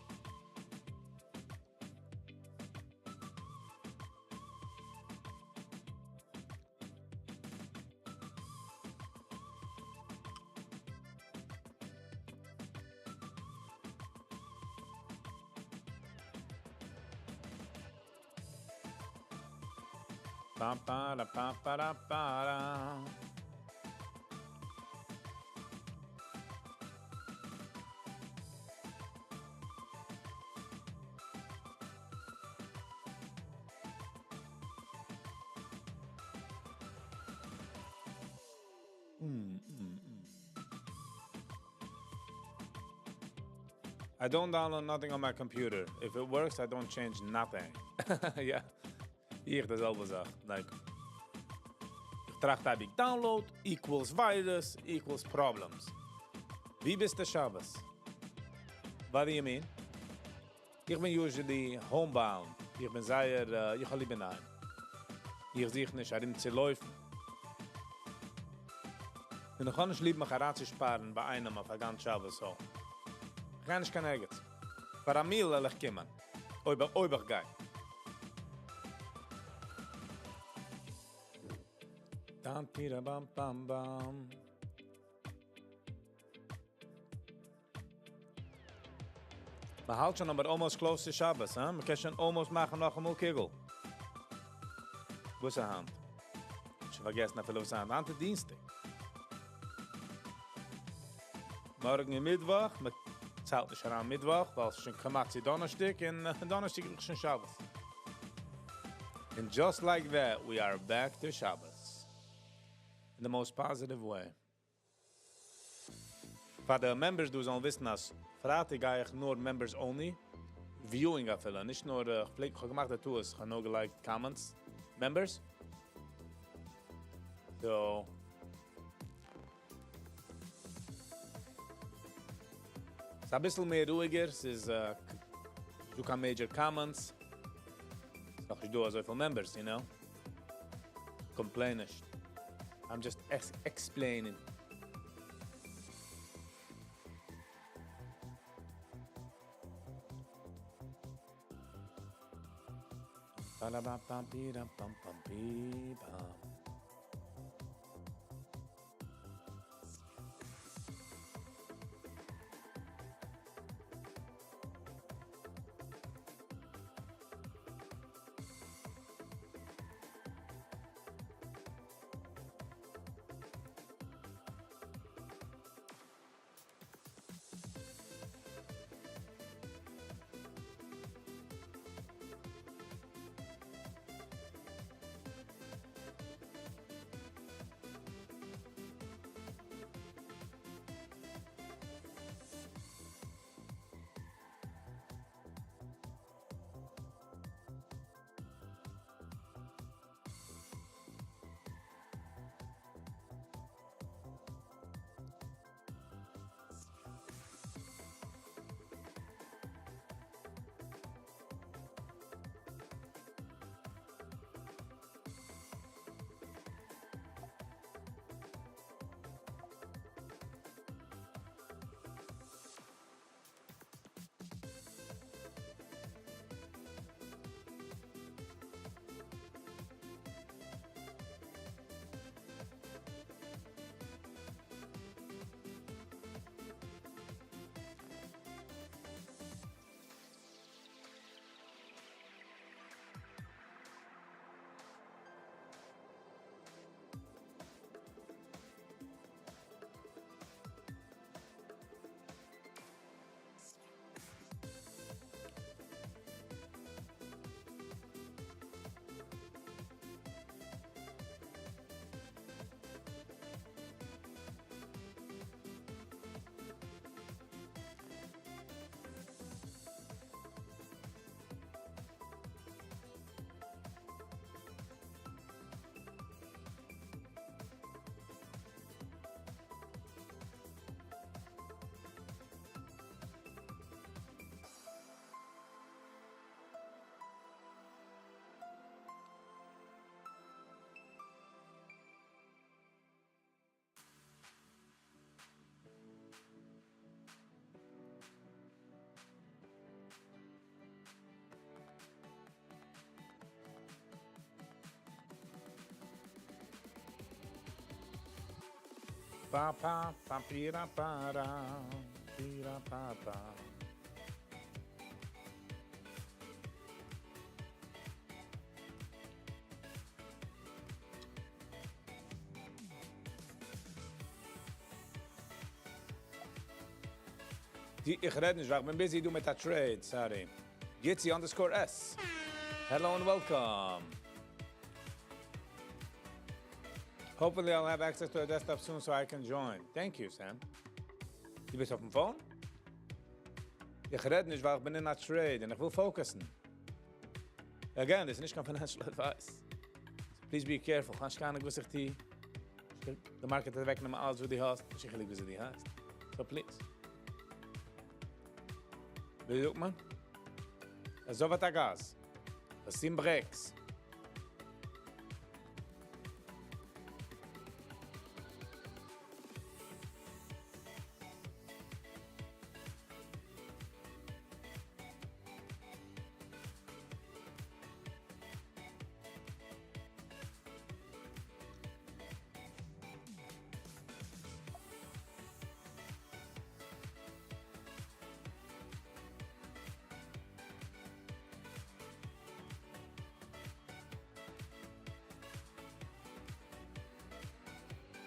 Pa pa da pa pa da pa da. I don't download nothing on my computer. If it works, I don't change nothing. Yeah. איך די זעלבע זאך. Like, איך טראכט אייביג download equals virus equals problems. ווי ביסטו שבת? What do you mean? איך בין usually homebound. איך בין זייער, איך האב ליב אינדערהיים. איך זוך נישט ארום צו לויפן. און איך האב נישט ליב מיך אריינצושפארן ביי איינעם אויף א גאנץ שבת so. איך גיי נישט קיין ערגעץ. פאר א meal וועל איך קומען. אויב, אויב איך גיי. דאם פירא באם באם באם. מען האלט שוין אבער almost close to שבת, הא? מען קען שוין almost מאכן נאכאמאל קוגל. וואס איז היינט? שוין פארגעסן אפילו וואס היינט. היינט איז דינסטאג. מארגן איז מיטוואך, מען ציילט נישט אריין מיטוואך, ווייל עס איז שוין כמעט צו דאנערשטאג, און דאנערשטאג איז שוין שבת. And just like that, we are back to Shabbos. In the most positive way. פאר די members דא זאלן וויסן אז פרייטאג גיי איך נאר members only. Viewing אפילו, נישט נאר, איך פלעג, איך האב געמאכט די טעות, איך האב נאר געלייגט comments. Members. So. ס'איז א ביסל מער רואיגער, ס'איז דא קיין major comments. ס'איז נאך נישט דא אזויפיל members, you know. Complain נישט. I'm just explaining. Ba-da-ba-ba-bi-da-bum-bum-bi-bum. Pa pa pa pi ra pa ra pi ra pa pa. איך רעד נישט, ווייל איך בין busy דא מיט א trade, sorry. Jitsi underscore S. Hello and welcome. Hopefully I'll have access to a desktop soon so I can join. Thank you, Sam. דו ביסט אויפ'ן phone? איך רעד נישט, ווייל איך בין אין א trade און איך וויל focus ן. Again, דאס איז נישט קיין financial advice. So please be careful. קיין אנונג וואס איך טו. די market וועט אוועקנעמען אלעס וואס דו האסט. נישט חילוק ווי דו הייסט. So please. ווי זאגט מען? עזוב את הגז. שים ברקס.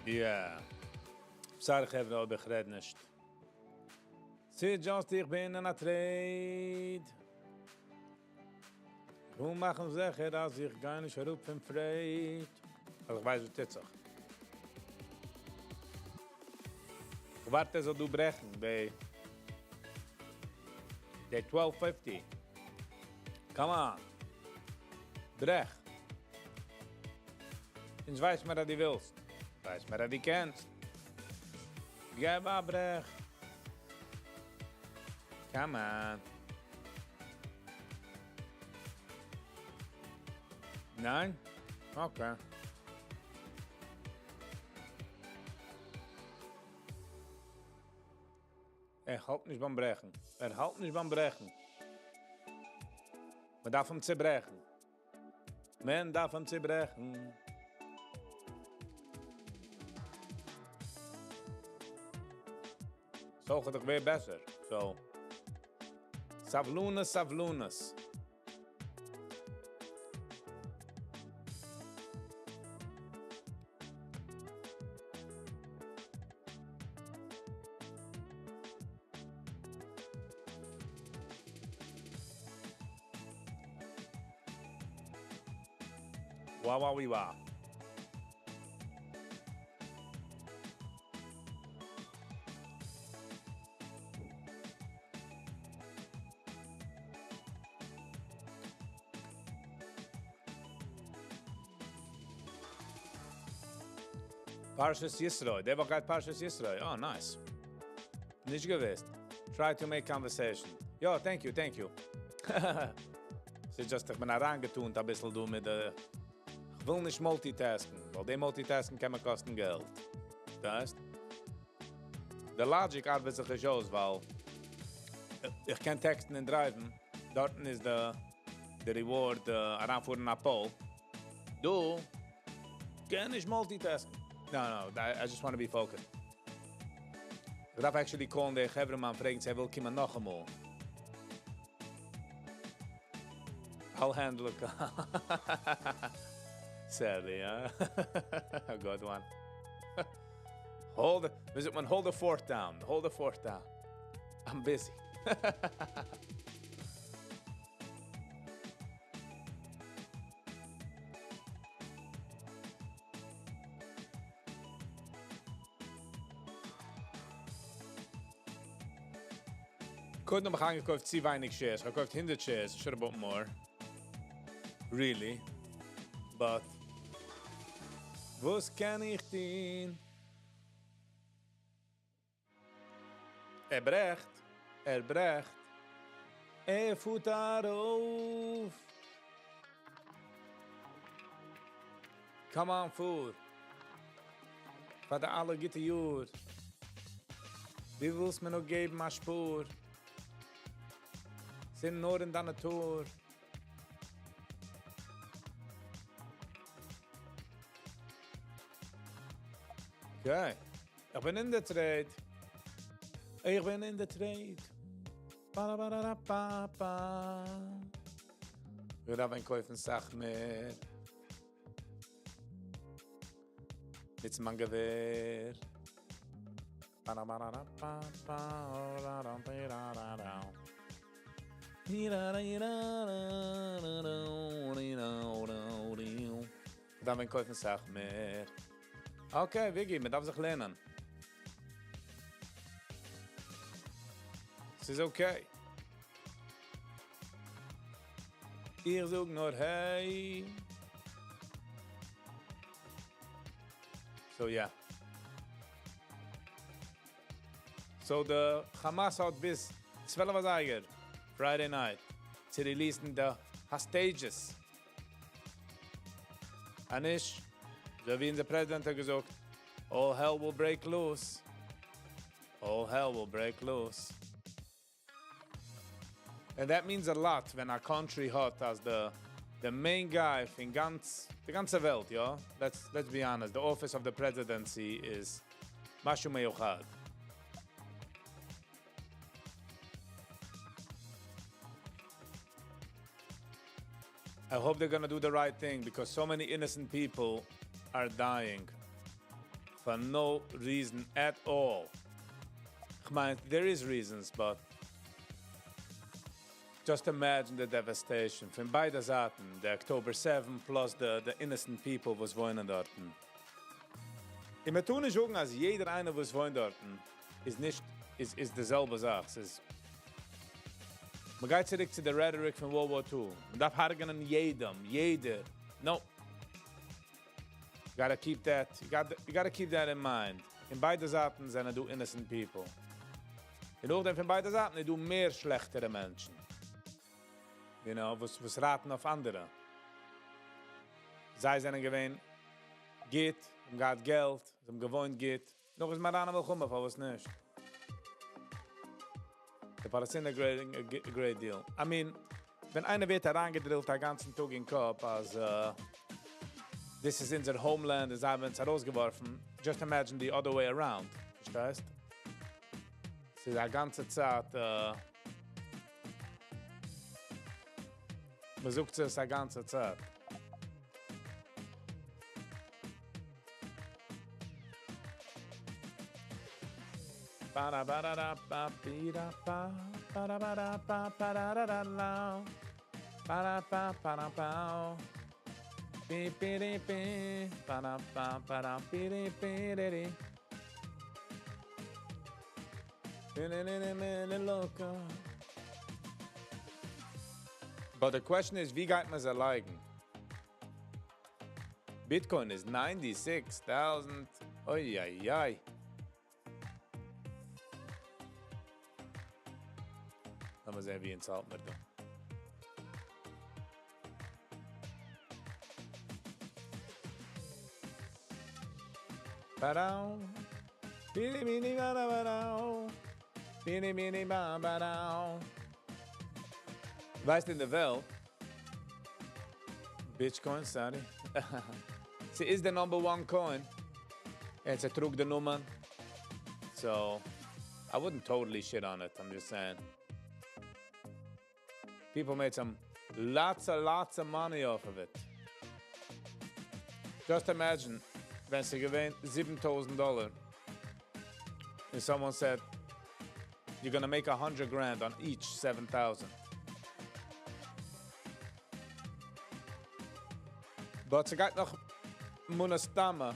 Yeah. Sorry, חברה, אויב איך רעד נישט. ס'איז just איך בין אין א trade. וויל מאכן זיכער, אז איך גיי נישט אראפ פון פרייד. אז איך ווייס, וואס טוט זיך. איך ווארט, ער זאל דא ברעכן, די 1250. Come on. ברעך. אונז ווייס מיר, אז דו ווילסט. ווייס מיר, אז דו קענסט. געב א ברעך. Come on. ניין? Okay. ער האלט נישט ביים ברעכן. ער האלט נישט ביים ברעכן. מען דארף אים צעברעכן. מען דארף אים צעברעכן. So האט דאך ווער בעסער. So. סבלנות, סבלנות. Wow, wow, wow. פרשת יתרו. די וואך גייט פרשת יתרו. Oh, nice. נישט געוואוסט. Try to make conversation. Ja, thank you, thank you. ס'איז just, איך בין אריינגעטון א ביסל דא מיט די... איך וויל נישט multitasken, ווייל די multitasking קען מיר קאסטן געלט. דאס הייסט, די logic ארבעט זיך נישט אויס, ווייל איך קען text ן און drive ן. דארטן איז די reward אריינפארן א pole. דא קען נישט multitasken. No, no, I just want to be focused. איך דארף actually call ן די חברה-מאן פרעגן, צי ער וויל קומען נאכאמאל. I'll handle it. Sadly, huh? A good one. Hold the, visit one, hold the fort down. Hold the fort down. I'm busy. קודם האב איך איינגעקויפט צו ווייניג shares. איך האב געקויפט 100 shares. I should have bought more. Really. But וואס קען איך טון? ער ברעכט. ער ברעכט. ער פארט ארויף. Come on, פאר. פאר די אלע גוטע יאר. דו ווילסט מיר נאך געבן א שפור. ס'איז נאר אין דיין נאטור. Okay. איך בין אין די trade. איך בין אין די trade. Ba ba ba ba ba. מיר דארפן קויפן א סאך מער. מיט מיין געווער. דארף מען קויפן סאך מער. Okay, Viggy, מען דארף זיך לערנען. ס'איז okay. איך זאג נאר hey. So yeah. So די Hamas האט ביז 12 אזייגער Friday night צו release ן די hostages. אנישט, אזוי ווי אונזער פרעזידענט האט געזאגט, all hell will break loose. All hell will break loose. And that means a lot when a country האט as the main guy פון גאנץ די גאנצע וועלט, יא? Let's be honest, the office of the presidency is משהו מיוחד. I hope they're gonna do the right thing because so many innocent people are dying for no reason at all. כ'מיין, there is reasons, but just imagine the devastation פון ביידע זייטן, the October 7 plus the innocent people וואס וואוינען דארטן. און מיר טוען נישט זאגן, אז יעדער איינער וואס וואוינט דארטן איז נישט איז די זעלבע זאך. ס'איז מען גייט צוריק צו די rhetoric פון World War II. מען דארף הרג'ענען יעדעם, יעדער. No. You gotta keep that, you gotta keep that in mind. אין ביידע זייטן זענען דא innocent people. און נאכדעם פון ביידע זייטן איז דא מער שלעכטערע מענטשן. וואס רייטן אויף אנדערע. זיי זענען געווען גוט, האבן געהאט געלט, זיי האבן געוואוינט גוט. נאך איז מען אריין אין מלחמה, פארוואס נישט? די פאלעסטינער a great deal. I mean, ווען איינער ווערט אריינגעדרילט א גאנצן טאג אין קאפ, אז this is אונזער homeland, זיי האבן אונז ארויסגעווארפן, just imagine the other way around. פארשטייסט? ס'איז א גאנצע צייט, מען זאגט עס א גאנצע צייט. Ba ba da da ba bi da ba ba da ba da ba ba da da da da ba da ba ba da ba bi bi di bi ba da ba ba da bi di bi di di. Loco. But the question is, ווי גייט מען זיי לייגן? Bitcoin is 96,000. Oy, ay, ay. לאמיר זען, ווי אונז האלט מיר דא. Ba-dao. Bini, bini, ba-da, ba-dao. Bini, bini, ba, ba-dao. ווייסט אין די וועלט, Bitcoin, sorry. ס'איז the number one coin. עס טראגט די נאמען. So, I wouldn't totally shit on it, I'm just saying. People made some lots and lots of money off of it. Just imagine, ווען ס'איז געווען 7,000 dollar and someone said, you're gonna make 100 grand on each 7,000. But ס'גייט נאך מן הסתמא.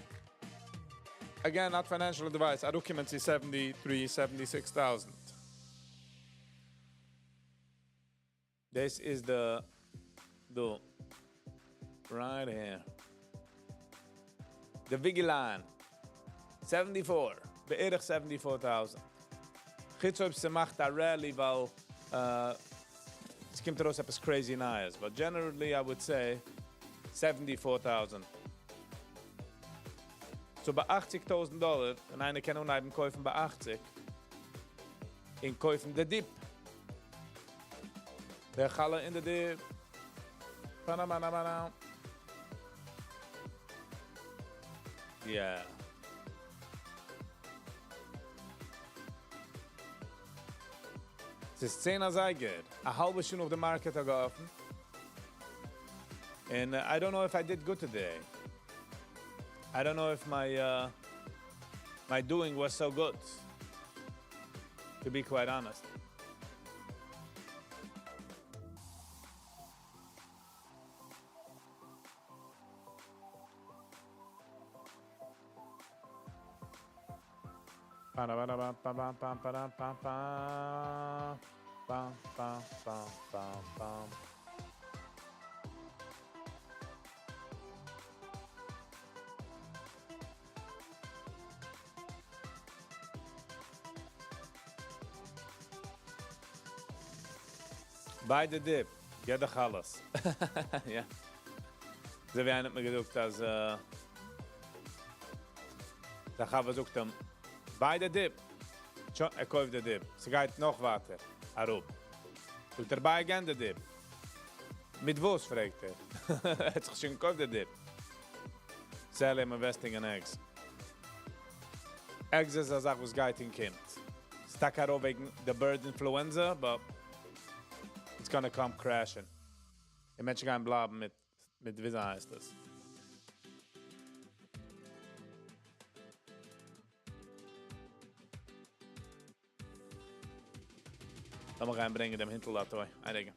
Again, not financial advice. אראפקומען צו 73, 76,000. This is the right here. The Vigilan. 74. בערך 74,000. חוץ אויב ס'מאכט א rally, ווייל עס קומט ארויס עפעס crazy נייעס. But generally, I would say 74,000. So ביי 80.000 דאלאר, ווען איינער קען אנהייבן קויפן ביי 80, און קויפן די dip. דער חלה אין די dip. Panamana. Yeah. ס'איז 10 אזייגער. א האלבע שעה נאך די market האט געעפנט. And I don't know if I did good today. I don't know if my doing was so good. To be quite honest. Ba-da-ba-da-ba-ba-ba-ba-ba-ba. Bam, bam, bam, bam, bam. Buy the dip, get the chalas. Yeah. אזוי ווי איינער האט מיר געזאגט, אז דער חבר זאגט אים, buy the dip. שוין, ער קויפט די dip. ס'גייט נאך ווייטער אראפ. זאגט ער, buy again the dip. מיט וואס, פרעגט ער. ער האט זיך שוין געקויפט די dip. Sell I'm investing in eggs. Eggs איז א זאך וואס גייט און קומט. ס'איז טאקע אראפ וועגן the bird influenza, but it's gonna come crashing. די מענטשן גייען בלייבן מיט, מיט ווי הייסט עס? לאמיר אריינברענגען דעם הינטל דא, איין רגע.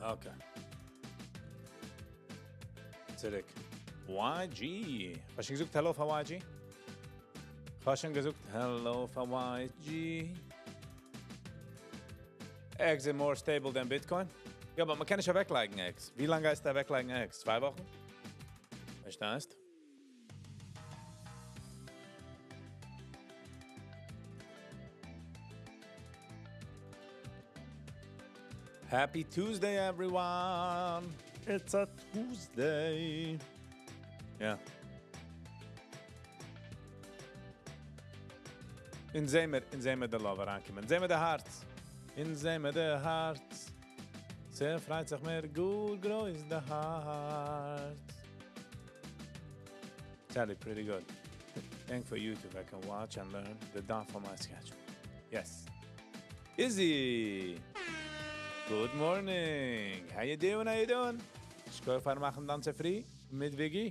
Okay. צוריק. YG. האסט שוין געזאגט hello פאר YG? האסט שוין געזאגט hello פאר YG? Eggs are more stable than Bitcoin. יא, אבער מ'קען נישט אוועקלייגן eggs. ווי לאנג גייסטו אוועקלייגן eggs? צוויי וואכן? פארשטייסט? Happy Tuesday, everyone. It's a Tuesday. Yeah. אונז זעמיר, אונז זעמיר די love אריינקומען. אונז זעמיר די הארץ. אונז זעמיר די הארץ. ס'פרייט זיך מיר גאר גרויס די הארץ. Tally, pretty good. Thank for YouTube. I can watch and learn the down for my schedule. Yes. Izzy. Good morning. How you doing? How you doing? שכוח פאר מאכן דאן צופרי מיט Viggy.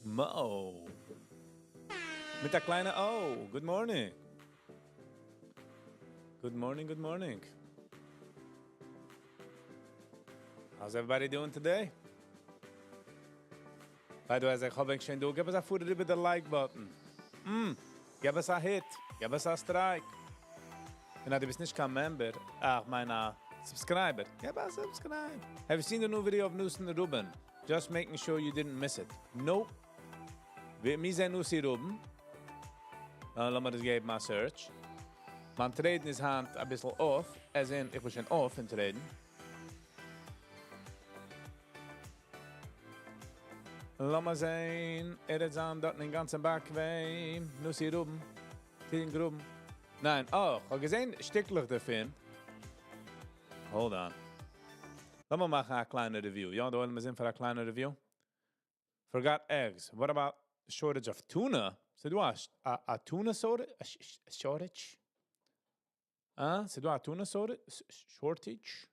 Mo. מיט א קליינע O. Good morning. Good morning, good morning. How's everybody doing today? By the way, אז איך האב שוין דא, גיב אונז א פאר איבער the like button. גיב אונז א hit, גיב אונז א strike. און אז דו ביסט נישט קיין member, איך מיין א subscriber, גיב א subscribe. Have you seen the new video of Newson Rubin? Just making sure you didn't miss it. Nope. מיר זענען Nussi Rubin. לאמיר דאס געבן א search. מיין trading איז היינט א ביסל off, as in, איך בין שוין off אין trading. לאמיר זען, ער איז אן דארט אין גאנצן באקוועם. Nussi Rubin. Tin Gruben. ניין, oh, איך האב געזען שטיקלעך דערפון. Hold on. לאמיר מאכן א קליינע review. יא, דא וועלן מיר זען פאר א קליינע review. Forgot eggs. What about the shortage of tuna? ס'דא א tuna shortage? אה? ס'דא א tuna shortage?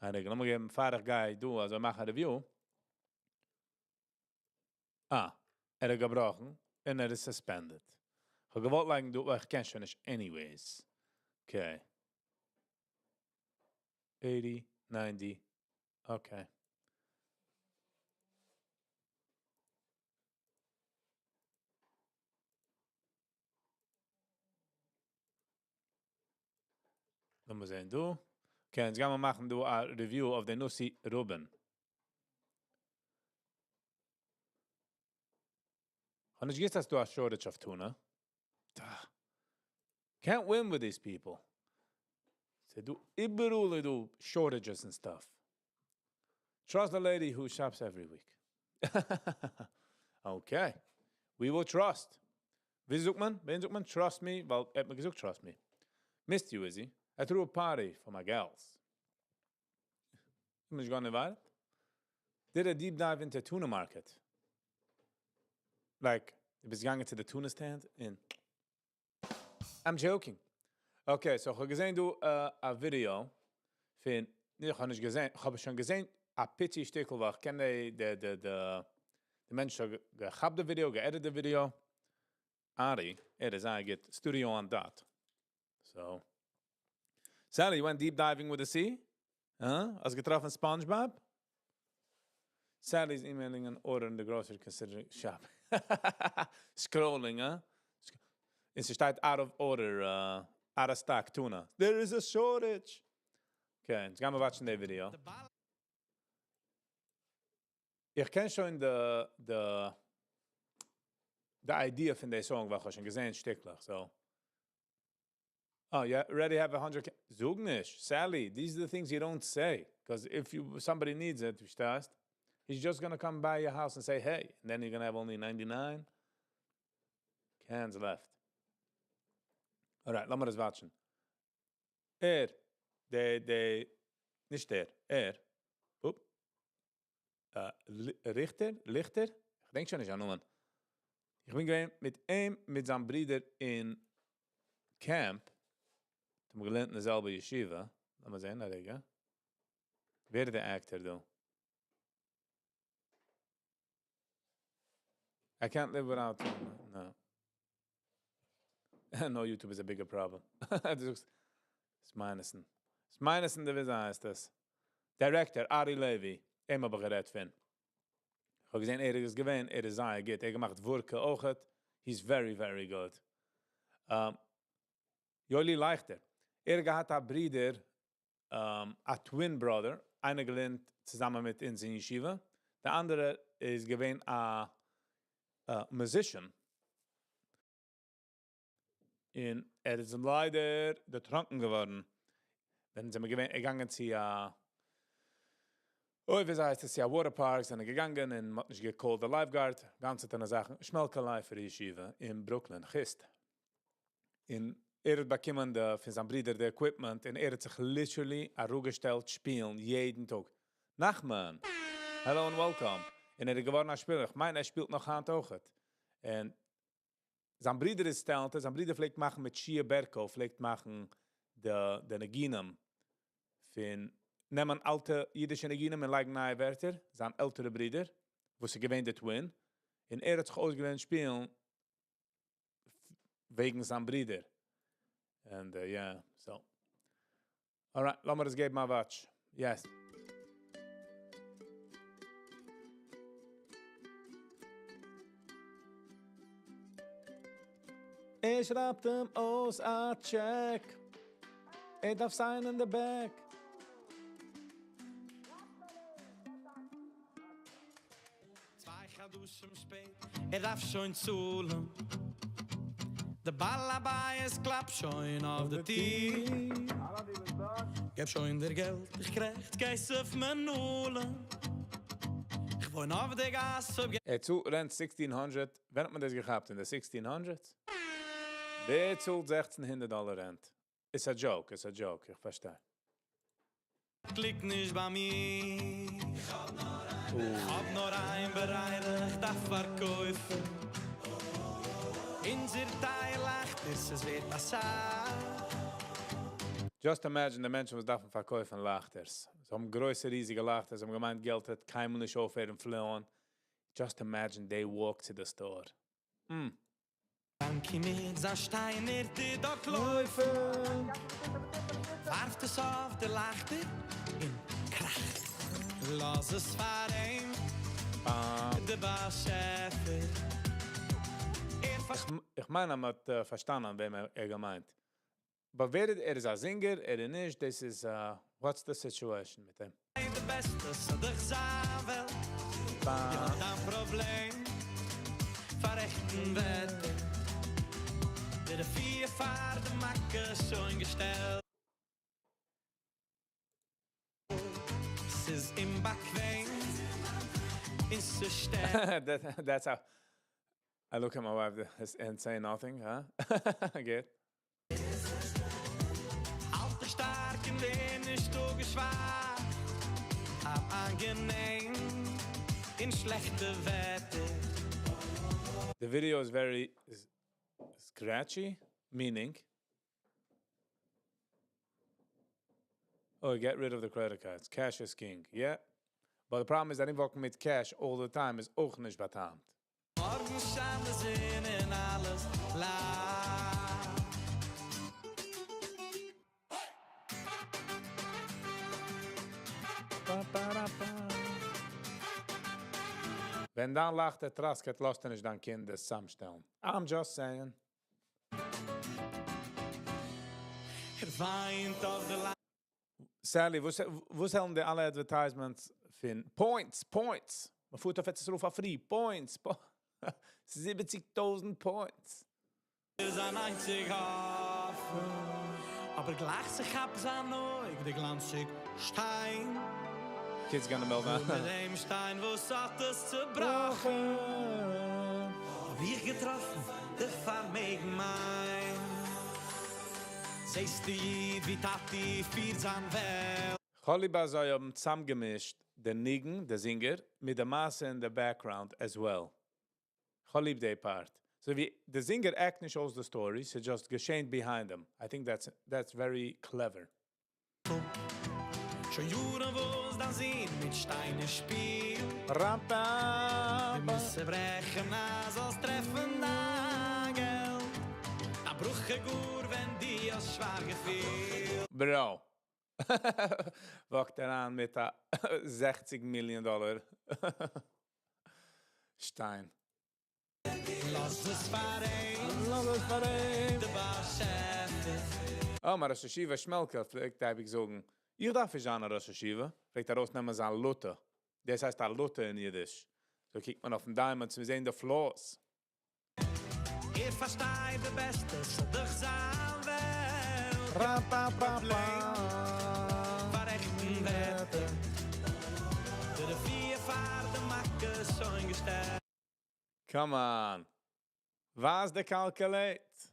אה, רגע, לאמיר געבן פאר איך גיי דא, אזוי מאכן א review. אה, ער האט געבראכן און ער איז suspended. איך האב געוואלט לייגן דא, איך קען שוין נישט anyways. Okay. 80, 90, okay. לאמיר זען דא. Okay, יעצט גייען מיר מאכן דא א review of the Nussi Rubin. כ'האב נישט געוואוסט אז ס'דא א shortage אויף tuna. Can't win with these people. ס'דא איבעראל איז דא shortages and stuff. Trust the lady who shops every week. Okay. We will trust. ווי זאגט מען? ווען זאגט מען trust me? ווייל ער האט מיר געזאגט trust me. Missed you, Izzy. I threw a party for my gals. נישט גארנישט ווייל. Did a deep dive into tuna market. Like, דו ביסט געגאנגען צו די tuna stand און I'm joking. Okay, so איך האב געזען דא א ווידעא פון, איך האב נישט געזען, איך האב שוין געזען א פיצי שטיקל, ווייל איך קען די די די די די מענטש האט געכאפט די ווידעא, גע edit די ווידעא. Ari, ער איז זייער גוט, Studio on Dot. So, Sally, you went deep diving with the sea? Huh? האסט געטראפן SpongeBob? Sally's emailing an order in the grocery considering shop. Scrolling, huh? און ס'שטייט out of order, out of stock tuna. There is a shortage. Okay, יעצט גיימיר watch ן די ווידעא. איך קען שוין די idea פון די song, ווייל איך האב שוין געזען שטיקלעך, so. Oh, yeah, already have 100. זאג נישט, Sally, these are the things you don't say. Because if you somebody needs it, פארשטייסט, he's just gonna come by your house and say, hey, and then you're gonna have only 99 cans left. Alright, לאמיר עס watch ן. ער, דער, דער, נישט דער, ער, אופ, ריכטער, ליכטער, איך דענק שוין נישט א נאמען. איך בין געווען מיט אים, מיט זיין ברודער אין camp. האבן געלערנט אין די זעלבע ישיבה. לאמיר זען, א רגע. ווער איז דער actor דא? I can't live without him. No. No, YouTube is a bigger problem. דו זאגסט, ס'מיינעסן. ס'מיינעסן, דער ווי הייסט עס? Director, Ari Levy. אים האב איך גערעדט פון. איך האב געזען, ער איז געווען, ער איז זייער גוט. ער האט געמאכט ווארקע אויכעט. He's very, very good. Yoeli Leichter. ער געהאט א ברודער, א twin brother, איינער געלערנט צוזאמען מיט אונז אין ישיבה. דער אנדערע איז געווען א musician. און ער איז ליידער דערטראנקען געווארן. ווען זענען מיר געווען, געגאנגען צו א, אוי, ווי הייסט עס, יא, water park, זענען געגאנגען און מ'האט נישט גע call ט די lifeguard, גאנצע טענע זאכן, שמעלקע לייפער ישיבה אין Brooklyn, חוסט. און ער האט באקומען די, פון זיין ברודער די equipment און ער האט זיך literally אראפגעשטעלט שפילן יעדן טאג. Nachman, hello and welcome. און ער איז געווארן א שפילער. איך מיין, ער שפילט נאך היינט אויכעט. און זיין ברודער איז talented, זיין ברודער פלעגט מאכן מיט Shia Berko, פלעגט מאכן די ניגונים פון נעמען אלטע אידישע ניגונים און לייגן נייע ווערטער, זיין עלטערע ברודער, וואס איז געווען דער twin. און ער האט זיך אויסגעלערנט שפילן וועגן זיין ברודער. And yeah, so. Alright, לאמיר עס געבן א watch. Yes. ער שרייבט אים אויס א check. ער דארף sign אין the back. צוויי חדשים שפעט, ער דארף שוין צאלן. דער בעל הבית קלאפט שוין אויף די טיר. געב שוין דער געלט, איך קרעכץ, כסף מנלן. איך וואוין אויף דער גאס, אויב ער צאלט rent 1600. ווען האט מען דאס געכאפט? אין די 1600s? ווער צאלט 1600 דאלאר rent? It's a joke, it's a joke, איך פארשטיי. קליק נישט ביי מיר. איך האב נאר איין ברירה, איך דארף פארקויפן. אונזער טייער לייכטער, ס'איז ווערט א סאך. Just imagine די מענטשן וואס דארפן פארקויפן לייכטערס. זיי האבן גרויסע ריזיגע לייכטערס, זיי האבן געמיינט געלט וועט קיינמאל נישט אויפהערן flow ען. Just imagine they walk to the store. יאנקי מיט זיין שטיינער טוט דארט לויפן. ווארפט עס אויף די לייכטער און קראך. לאז עס פאר אים, דער באשעפער. ער איך מיין, ער האט פארשטאנען, וועם ער געמיינט. אבער ווער ער איז א singer, ער איז נישט, this is, what's the situation מיט אים? די בעסטע, ס'איז דאך זיין וועלט. יא, דיין פראבלעם. פאררעכטן וועט ער. די רפואה פאר די מכה שוין געשטעלט. ס'איז אומבאקוועם און ס'שטערט. That's how I look at my wife and say nothing, huh? Good. האלט דיך שטארק און ווער נישט אפגעשוואכט. אנגענעם אין שלעכטע וועטער. The video is very scratchy, meaning. Oh, get rid of the credit cards. Cash is king. Yeah. But the problem is that walking מיט cash all the time איז אויך נישט באטעמט. מארגן שיינט די זון און אלעס לאכט. Ba, ba, da, ba. ווען דאן לאכט דער טראסקעט, לאזט ער נישט דיין קינד עס צוזאמשטעלן. I'm just saying. ער וויינט אויף די Sally, וואו זענען די אלע advertisements פון points, points. מען פארט אויף ארץ ישראל for free, points. 70.000 points. זיין איינציג האפן. אבער גלייך ס'כאפט זיין אויג דער גלאנציג שטיין. Kids gonna melt מיט דעם שטיין, וואס האט עס צעבראכן. האב איך געטראפן דער פארמעגן מיין. זעסטו, ווי טאטי פירט זיין וועלט. האליבא זיי האבן צוזאמגעמישט דער ניגון, דער singer, מיט דער מעשה in the background as well. כ'האב ליב די part. So ווי דער singer act נישט אויס the story, ס'איז just געשען behind him. I think that's very clever. שוין יארן וואס דיין זון מיט שטיינער שפילט. Rampa. דו מוזט צעברעכן, אז זאלסט טרעפן דיין געלט. א ברכה גאר, ווען דו האסט שוואך געפילט. Bro. Walkt ער אן מיט א 60 million dollar שטיין. לאז עס פאר אים. לאז עס פאר אים. דער באשעפער. Oh, מיין ראש ישיבה שמעלקע פלעגט אייביג זאגן, איך דארף נישט זיין א ראש ישיבה. פלעגט ער ארויסנעמען זיין לוטע. דאס הייסט א לוטע אין אידיש. So קוקט מען אויפן diamond צו זען די flaws. ער פארשטייט די בעסטע, ס'איז דאך זיין וועלט. Ra, pa, pa, pa. פאררעכטן וועט ער. די רפואה פאר די מכה שוין געשטעלט. Come on. וואס די calculate?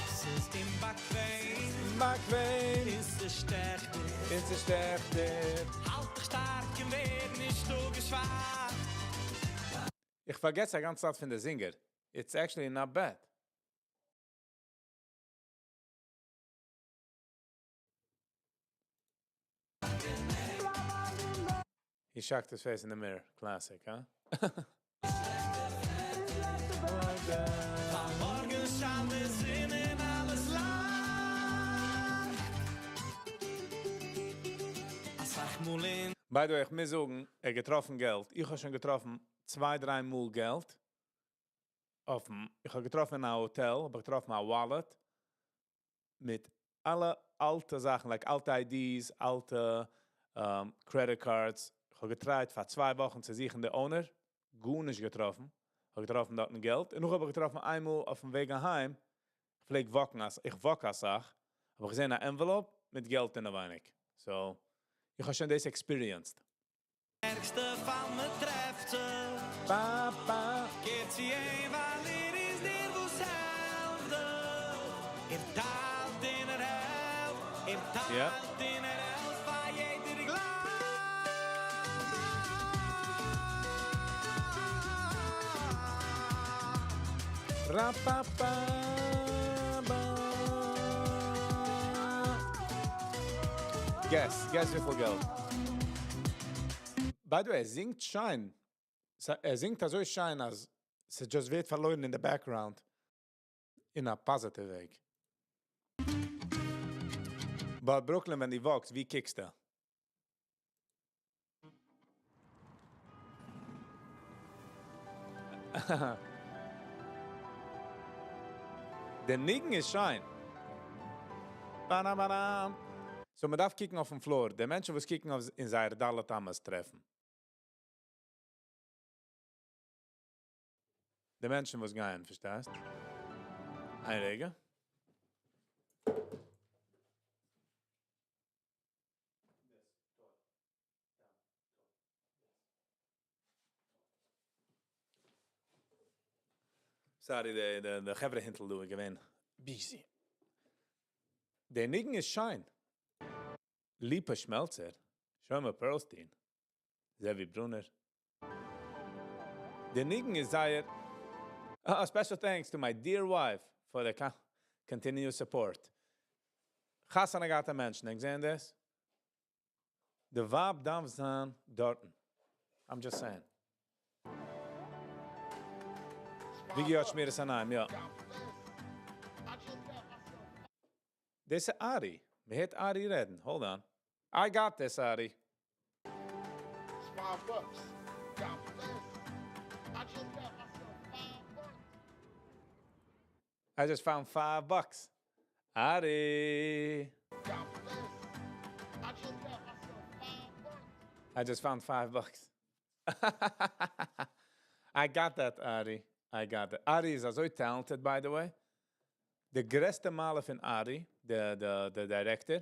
ס'איז אומבאקוועם. באקוועם. און ס'שטעכט. און ס'שטעכט. האלט דיך שטארק און ווער נישט אפגעשוואכט. איך פארגעס א גאנצע צייט פון דער singer. It's actually not bad. He shocked his face in the mirror. Classic, huh? מארגן שיינט די זון און אלעס לאכט. א סאך מאל אין By the way, איך מוז זאגן, ער געטראפן געלט. איך האב שוין געטראפן צוויי, דריי מאל געלט. אויפן, איך האב געטראפן אין א האטעל, האב איך געטראפן א wallet מיט אלע אלטע זאכן, like אלטע IDs, אלטע credit cards. איך האב געטרייט פאר 2 וואכן צו זוכן די owner, גארנישט געטראפן. איך האב געטראפן דארטן געלט. און נאך האב איך געטראפן איינמאל אויפן וועג אהיים, איך פלעג walkן, איך walk א סאך, האב איך געזען א envelope מיט געלט אינעווייניג. So, איך האב שוין דאס experienced. ערגסטע פאל מ'טרעפט זיך. Ba, ba. קער צו אים, ווייל ער איז דער, וואס העלפט דיר. ער טיילט און ער העלפט, ער טיילט און ער העלפט, פאר יעדער גלייך. Ra, pa, pa, ba. Guess, guess וויפיל געלט. By the way, ער זינגט שיין. ער זינגט אזוי שיין, אז עס just ווערט פארלוירן in the background. In a positive way. But Brooklyn, ווען דו walkst, ווי קוקסטו? דער ניגון איז שיין. Ba-da, ba-da. So, מען דארף קוקן אויפן floor. די מענטשן, וואס קוקן אויף אין זייער ד' אמות טרעפן. די מענטשן וואס גייען, פארשטייסט? איין רגע. Sorry, די די די חברה הינטל דא איז געווען busy. דער ניגון איז שיין. ליפא שמעלצער, שלמה פערלסטין, זעווי ברונער. דער ניגון איז זייער. A special thanks to my dear wife for the continuous support. חתונה געהאטע מענטשן, ענק זעען דאס? די ווייב דארף זיין דארטן. I'm just saying. ווי געהאט שמירת עיניים, יא. דאס איז ארי. מען הערט ארי רעדן. Hold on. I got this, Ari. Five bucks. God bless. I just got myself $5. I just found $5. Ari. God bless. I just got myself $5. I just found $5. I got that, Ari. I got that. Ari איז אזוי talented, by the way. די גרעסטע מעלה פון Ari, the director,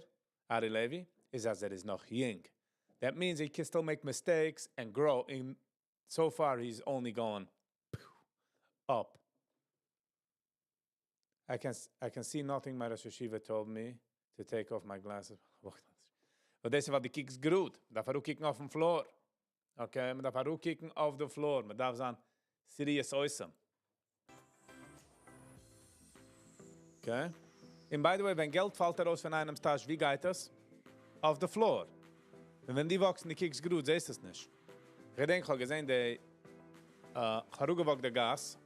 Ari Levy, איז אז ער איז נאך יונג. That means he can still make mistakes and grow. And so far, he's only going up. I can see nothing my ראש ישיבה told me to take off my glasses. ווייל דאס איז ווייל דו קוקסט גראד. מ'דארף אראפקוקן אויפן floor. Okay, מ'דארף אראפקוקן אויף the floor. מ'דארף זיין serious awesome. Okay. And by the way, ווען געלט פאלט ארויס פון איינעמס טאש, ווי גייט עס? אויף the floor. און ווען דו walk סט און דו קוקסט גראד, זעסט עס נישט. איך געדענק, איך האב געזען, די, איך האב אראפגע walk ט די גאס,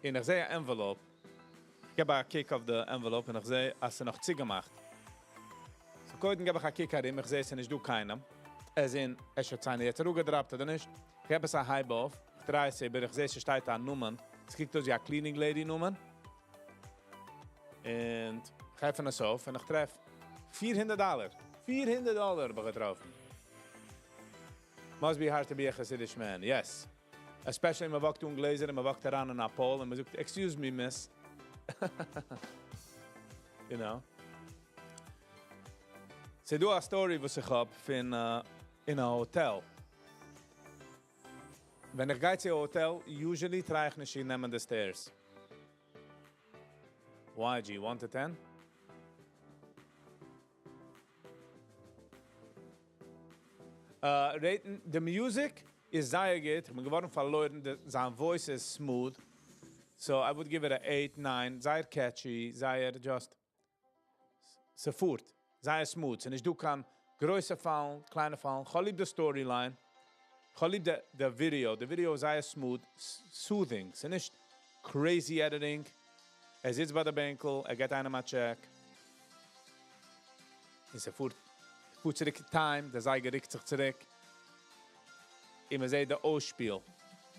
און איך זע אן envelope. איך געב א קוק אויף די envelope און איך זע, אז ס'איז נאך צוגעמאכט. So, קודם געב איך א קוק ארום, איך זע, עס איז נישט דא קיינעם. עס אין, עס האט איינער יעצט אראפגע drop ט אדער נישט. איך געב עס א הייב אויף, איך דריי עס איבער, איך זע, עס שטייט א נאמען. עס קוקט אויס ווי א cleaning lady נאמען. און איך עפן עס אויף און איך טרעף 400 דאלאר. 400 דאלאר האב איך געטראפן. Must be hard to be a Hasidic man. Yes. Especially מען walk ט אן גלעזער און מען walk ט אריין אין א pole און מען זאגט, "Excuse me, miss." You know. ס'איז דא א story וואס איך האב פון אין א hotel. ווען איך גיי צו א hotel, usually try איך נישט צו נעמען די stairs. YG, 1 to 10? Rate ן, the music איז זייער גוט. איך בין געווארן פארלוירן, זיין voice is smooth. So I would give it a 8, 9. זייער catchy, זייער just ס'פארט. זייער smooth. ס'איז נישט דא קיין גרויסע פאלן, קליינע פאלן. איך האב ליב די storyline. איך האב ליב די video. די video איז זייער smooth, soothing. ס'איז נישט crazy editing. ער זיצט ביי די בענקל, ער געט איינעם א check. און ס'פארט פארט צוריק time, דער זייגער רוקט זיך צוריק. און מען זעט די אויסשפיל.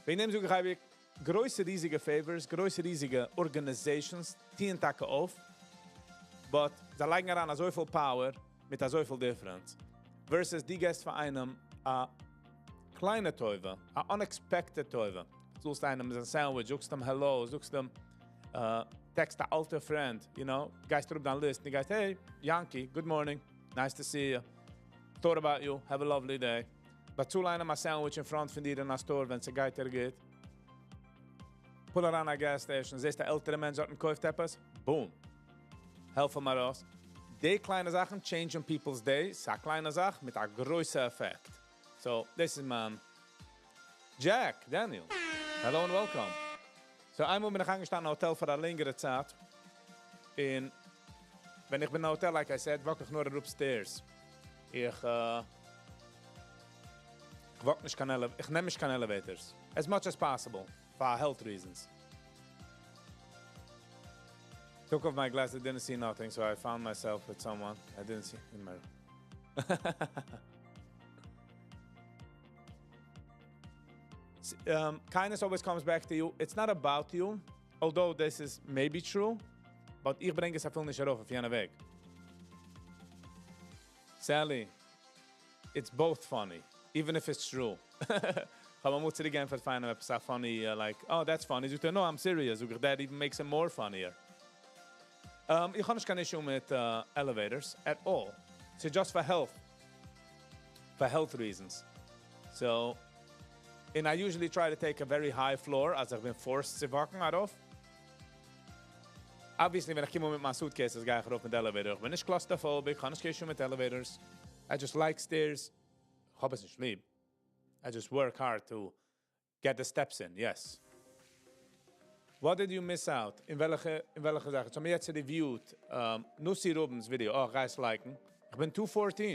וועגן דעם זאג איך אייביג, גרויסע ריזיגע favors, גרויסע ריזיגע organizations, טוען טאקע אויף, but זיי לייגן אריין אזויפיל power מיט אזויפיל difference. Versus דו געבסט פאר איינעם א קליינע טובה, א unexpected טובה. זאגסט איינעם א sandwich, זאגסט אים hello, זאגסט אים, text א אלטע friend, גייסט אראפ דיין list, און דו גייסט, "Hey, Yankee, good morning, nice to see you. Thought about you, have a lovely day." באצאל איינעם א sandwich in front פון דיר אין א store, ווען ס'גייט דיר גוט. Pull אריין א gas station, זעסט א עלטערע מענטש דארט קויפט עפעס, boom. העלף אים ארויס. די קליינע זאכן changing people's day, ס'איז א קליינע זאך מיט א גרויסע effect. So, this is man. Jack, Daniel. Hello and welcome. So, איינמאל בין איך איינגעשטאנען אין hotel פאר א לענגערע צייט. און ווען איך בין אין hotel, like I said, walk איך נאר upstairs. איך walk נישט קיין איך נעם נישט קיין elevators. As much as possible, for health reasons. Took off my glasses, didn't see nothing, so I found myself with someone I didn't see in my room. Kindness always comes back to you. It's not about you, although this is maybe true, but איך ברענג עס אפילו נישט ארויף אויף יענע וועג. Sally, it's both funny, even if it's true. כ'האב אמאל צוריק געענטפערט פאר איינעם עפעס א funny like, oh that's funny, זאגט ער no I'm serious, זאג איך that even makes it more funnier. איך האב נישט קיין issue מיט elevators at all, ס'איז just פאר health, פאר health reasons, so, און I usually try to take a very high floor אז איך בין forced צו walk ן ארויף. Obviously ווען איך קום אן מיט מיין suitcases גיי איך ארויף מיט elevator, איך בין נישט claustrophobic, איך האב נישט קיין issue מיט elevators, I just like stairs, איך האב עס נישט ליב, I just work hard to get the steps in, yes. What did you miss out? אין וועלכע, אין וועלכע זאך? יעצט האבן מיר יעצט reviewed Nussi Rubin's video. Oh, גיי עס like ן. איך בין 214.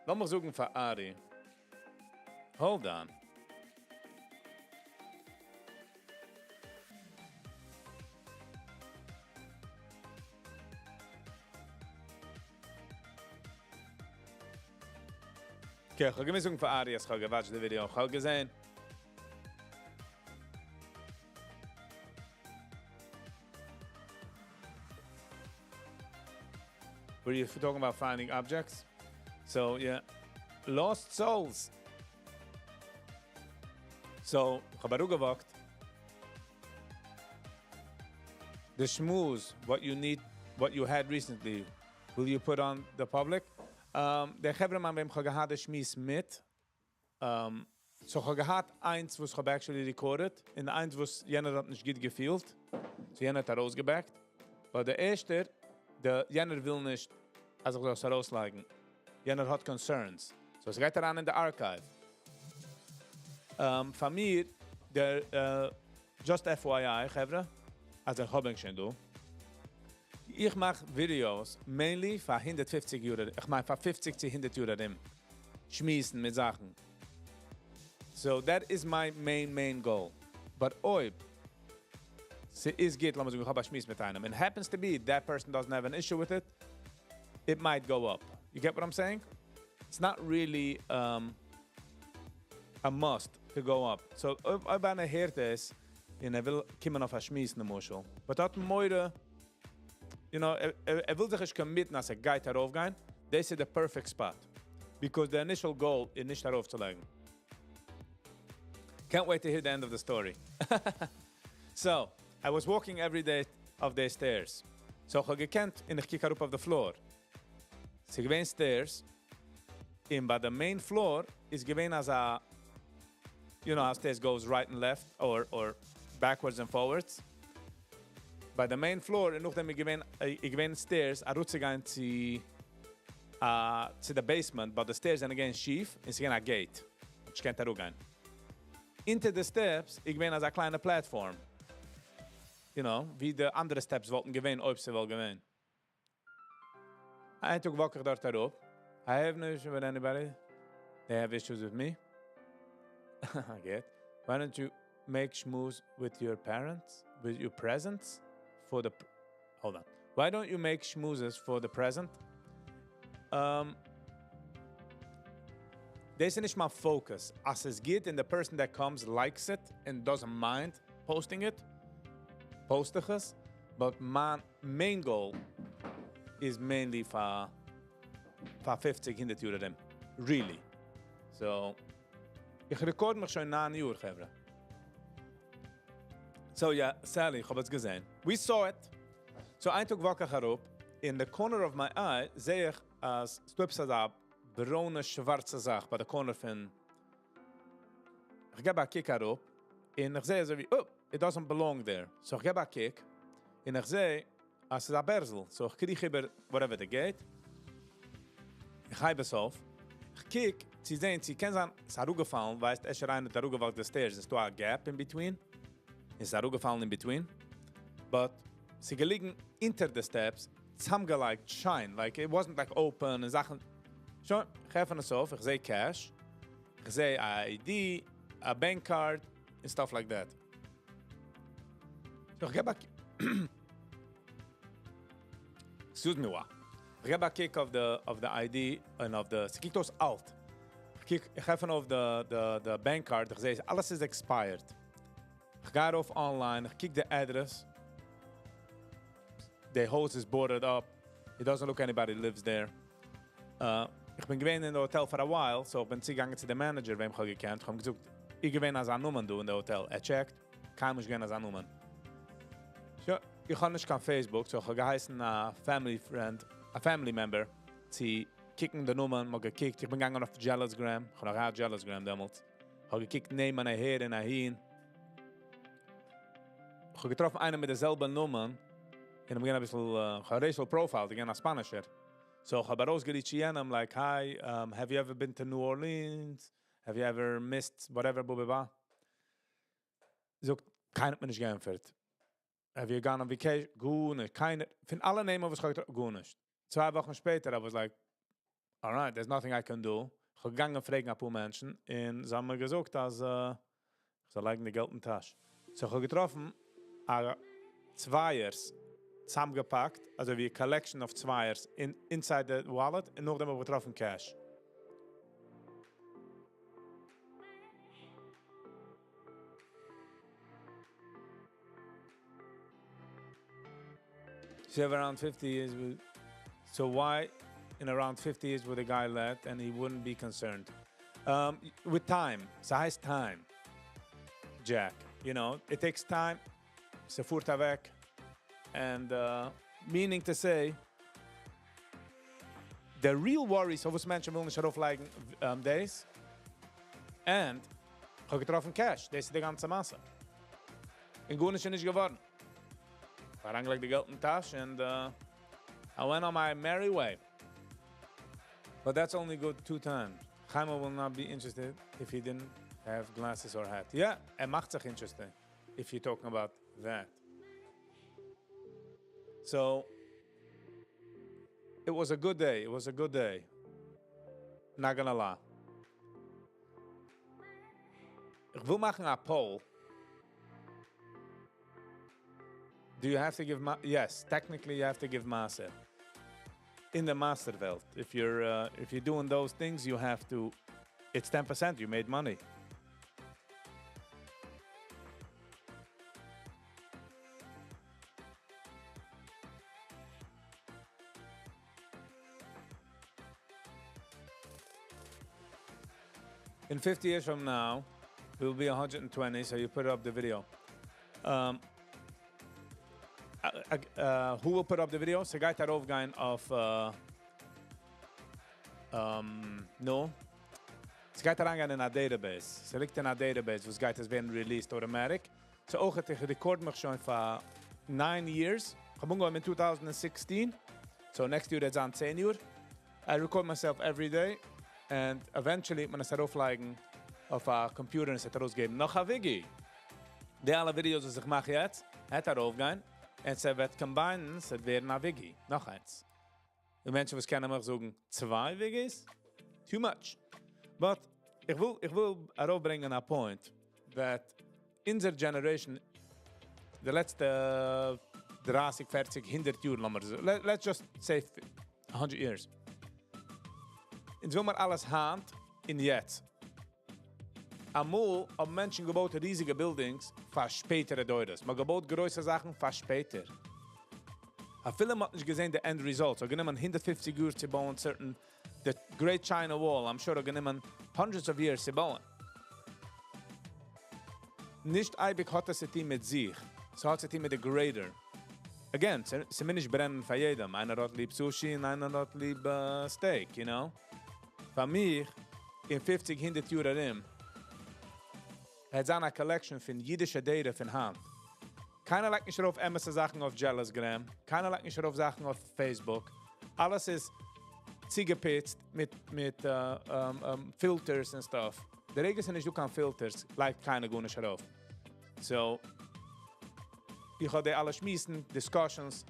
לאמיך זאגן פאר Ari. Hold on. Okay, איך האב געמוזט זאגן פאר Ari, אז איך האב גע watch ט די ווידעא. איך האב געזען. Were you talking about finding objects? So, yeah. Lost souls. So, איך האב אראפגע walk ט. The schmooze, what you need, what you had recently, will you put on the public? דער חברה-מאן, וועם איך האב געהאט די שמועס מיט, so איך האב געהאט איינס, וואס איך האב actually recorded, און איינס, וואס יענער האט נישט גוט געפילט, so יענער האט ארויסגע back ט. אבער דער ערשטער, דער יענער וויל נישט, אז איך זאל עס ארויסלייגן. יענער האט concerns. So עס גייט אריין אין די archive. פאר מיר, דער, just FYI, חברה, אז איך האב שוין דא. איך מאך videos mainly פאר 150 יאר, איך מיין פאר 50 צו 100 יאר ארום. שמועסן מיט זאכן. So that is my main, main goal. But אויב, ס'איז גוט, לאמיר זאגן, איך האב א שמועס מיט איינעם, and happens to be that person doesn't have an issue with it, it might go up. You get what I'm saying? It's not really a must to go up. So, אויב איינער הערט עס, און ער וויל קומען אויף א שמועס, למשל, but האט מורא, ער וויל זיך נישט commit ן, אז ער גייט ארויפגיין, this is the perfect spot. Because the initial goal איז נישט ארויפצולייגן. Can't wait to hear the end of the story. So, I was walking every day of the stairs. So, איך האב געקענט, און איך קוק אראפ אויף the floor. ס'איז געווען stairs, און ביי the main floor איז געווען אזא, you know how stairs goes right and left, or backwards and forwards. ביי the main floor, און נאכדעם איז געווען, איז געווען stairs, אראפצוגיין צו the basement, but the stairs זענען געווען שיף, און ס'איז געווען א gate. איך קען אראפגיין. אונטער the steps, איז געווען אזא קליינע platform. ווי די אנדערע steps וואלטן געווען, אויב זיי וואלטן געווען. איין טאג walk איך דארט אראפ. I have no issue with anybody. They have issues with me. I get. Why don't you make schmooze with your parents, with your presents for the hold on. Why don't you make schmoozes for the present? דאס איז נישט מיין focus. אז עס גייט and the person that comes likes it and doesn't mind posting it, post איך עס. But my main goal is mainly פאר 50, 100 יאר ארום. Really. So, איך record מיך שוין 9 יאר, חברה. So, yeah, Sally, איך האב עס געזען. We saw it. So, איין טאג walk איך אראפ, in the corner of my eye, זע איך, אז ס'דא עפעס אזא ברוינע, שווארצע זאך ביי די corner פון. איך געב א קוק אראפ, און איך זע אזוי ווי, oh, it doesn't belong there. So, איך געב א קוק, און איך זע, אז ס'איז א בערזל. So, איך קריך איבער whatever the gate. איך הייב עס אויף. איך קוק, צו זען, צו קען זיין, ס'איז אראפגעפאלן, ווייסט, אפשר איינער האט אראפגע walk ט the stairs, איז דא א gap in between. איז אראפגעפאלן in between. But ס'איז געליגן אונטער the steps, צוזאמגעלייגט, שיין, like it wasn't like open און זאכן. שוין, איך עפן עס אויף, איך זע cash, איך זע א ID, a bank card, and stuff like that. So, איך געב א Excuse me, wow. איך געב א קוק אויף the ID און אויף the, ס'קוקט אויס אלט. איך קוק, איך עפן אויף the bank card, איך זע, אלעס איז expired. איך גיי ארויף online, איך קוק the address. The house is boarded up. It doesn't look anybody lives there. איך בין געווען אין די hotel for a while, so איך בין צוגעגאנגען צו די manager, וועם איך האב געקענט, איך האב אים געזאגט, איז געווען אזא נאמען דא אין די hotel, ער check ט, קיינמאל נישט געווען אזא נאמען. So, איך האב נישט קיין Facebook, so איך האב געהייסן א family friend, א family member, צו קוקן די נאמען, מ'האט געקוקט, איך בין געגאנגען אויף JealousGram, איך האב נאך געהאט JealousGram דעמאלטס, איך האב געקוקט נעמען אהער און אהין, איך האב געטראפן איינעם מיט די זעלבע נאמען, און איך בין געווען אביסל, איך האב racial profile, געווען א ספאנישער. So איך האב ארויסגע reach ט יענעם, like, hi, have you ever been to New Orleans? Have you ever missed whatever, blah, blah, blah. זאגט, קיינער האט מיר נישט געענטפערט. Have you gone on vacation? גארנישט, קיינער, פון אלע נעמען וואס איך האב געטראפן, גארנישט. צוויי וואכן שפעטער, I was like, alright, there's nothing I can do. איך האב געגאנגען פרעגן א פאר מענטשן, און זיי האבן מיר געזאגט, אז איך זאל לייגן די געלט אין טאש. So איך האב געטראפן א צווייערס צוזאמגעפאקט, אזוי ווי a collection of צווייערס inside the wallet, און נאכדעם האב איך געטראפן cash. So you have around 50 years with, so why in around 50 years would a guy let and he wouldn't be concerned? With time, ס'הייסט time, Jack. It takes time. ס'פארט אוועק. And meaning to say, the real worry, so וואס מענטשן ווילן נישט ארויפלייגן days, and איך האב געטראפן cash, דאס איז די גאנצע מעשה. און גארנישט איז נישט געווארן. אריינגעלייגט די געלט אין טאש and I went on my merry way. But that's only good two times. Chaimo will not be interested if he didn't have glasses or hat. Yeah, ער מאכט זיך interesting if you're talking about that. So, it was a good day. It was a good day. Not gonna lie. איך וויל מאכן א poll. Do you have to give Yes, technically you have to give מעשר. In the מעשר וועלט, if you're doing those things, you have to. It's 10%. You made money. In 50 years from now, we'll be 120, so you put up the video. Who will put up the video? ס'גייט ארויפגיין אויף no. ס'גייט אריינגיין אין א database. ס'ליגט אין א database, וואס גייט עס ווערן released automatic. So אויך איך record מיך שוין for 9 years. איך האב אנגעהויבן אין 2016. So next year וועט זיין 10 יאר. I record myself every day. And eventually, וועט מען עס ארויפלייגן אויף א computer און עס וועט ארויסגעבן נאך א וויגי. די אלע videos, וואס איך מאך יעצט, וועט ארויפגיין. און עס וועט combine ן, עס וועט ווערן א וויגי. נאך איינס. די מענטשן, וואס קענען מיך זאגן, צוויי וויגיס? Too much. But איך וויל ארויפברענגען א point that אונזער generation, די לעצטע 30, 40, 100 יאר, לאמיר let's just say 100 years. אונז וויל מיר אלעס היינט און יעצט. אמאל האבן מענטשן געבויט ריזיגע buildings פאר שפעטערע דורות. מ'האט געבויט גרויסע זאכן פאר שפעטער. אפילו מ'האט נישט געזען the end result. ס'האט גענומען 150 יאר צו בויען certain, the Great China Wall, I'm sure האט גענומען hundreds of years צו בויען. נישט אייביג האט עס צו טון מיט זיך. ס'האט צו טון מיט the greater. Again, ס'מוז נישט ברענען פאר יעדעם. איינער האט ליב sushi און איינער האט ליב steak. פאר מיר, אין 50, 100 יאר ארום, וועט זיין א collection פון אידישע data פון היינט. קיינער לייגט נישט ארויף אמת'ע זאכן אויף JealousGram. קיינער לייגט נישט ארויף זאכן אויף Facebook. אלעס איז צוגעפוצט מיט filters and stuff. די רגע ס'איז נישטא קיין filters, לייגט קיינער גארנישט ארויף. So, איך האב די אלע שמועסן, discussions.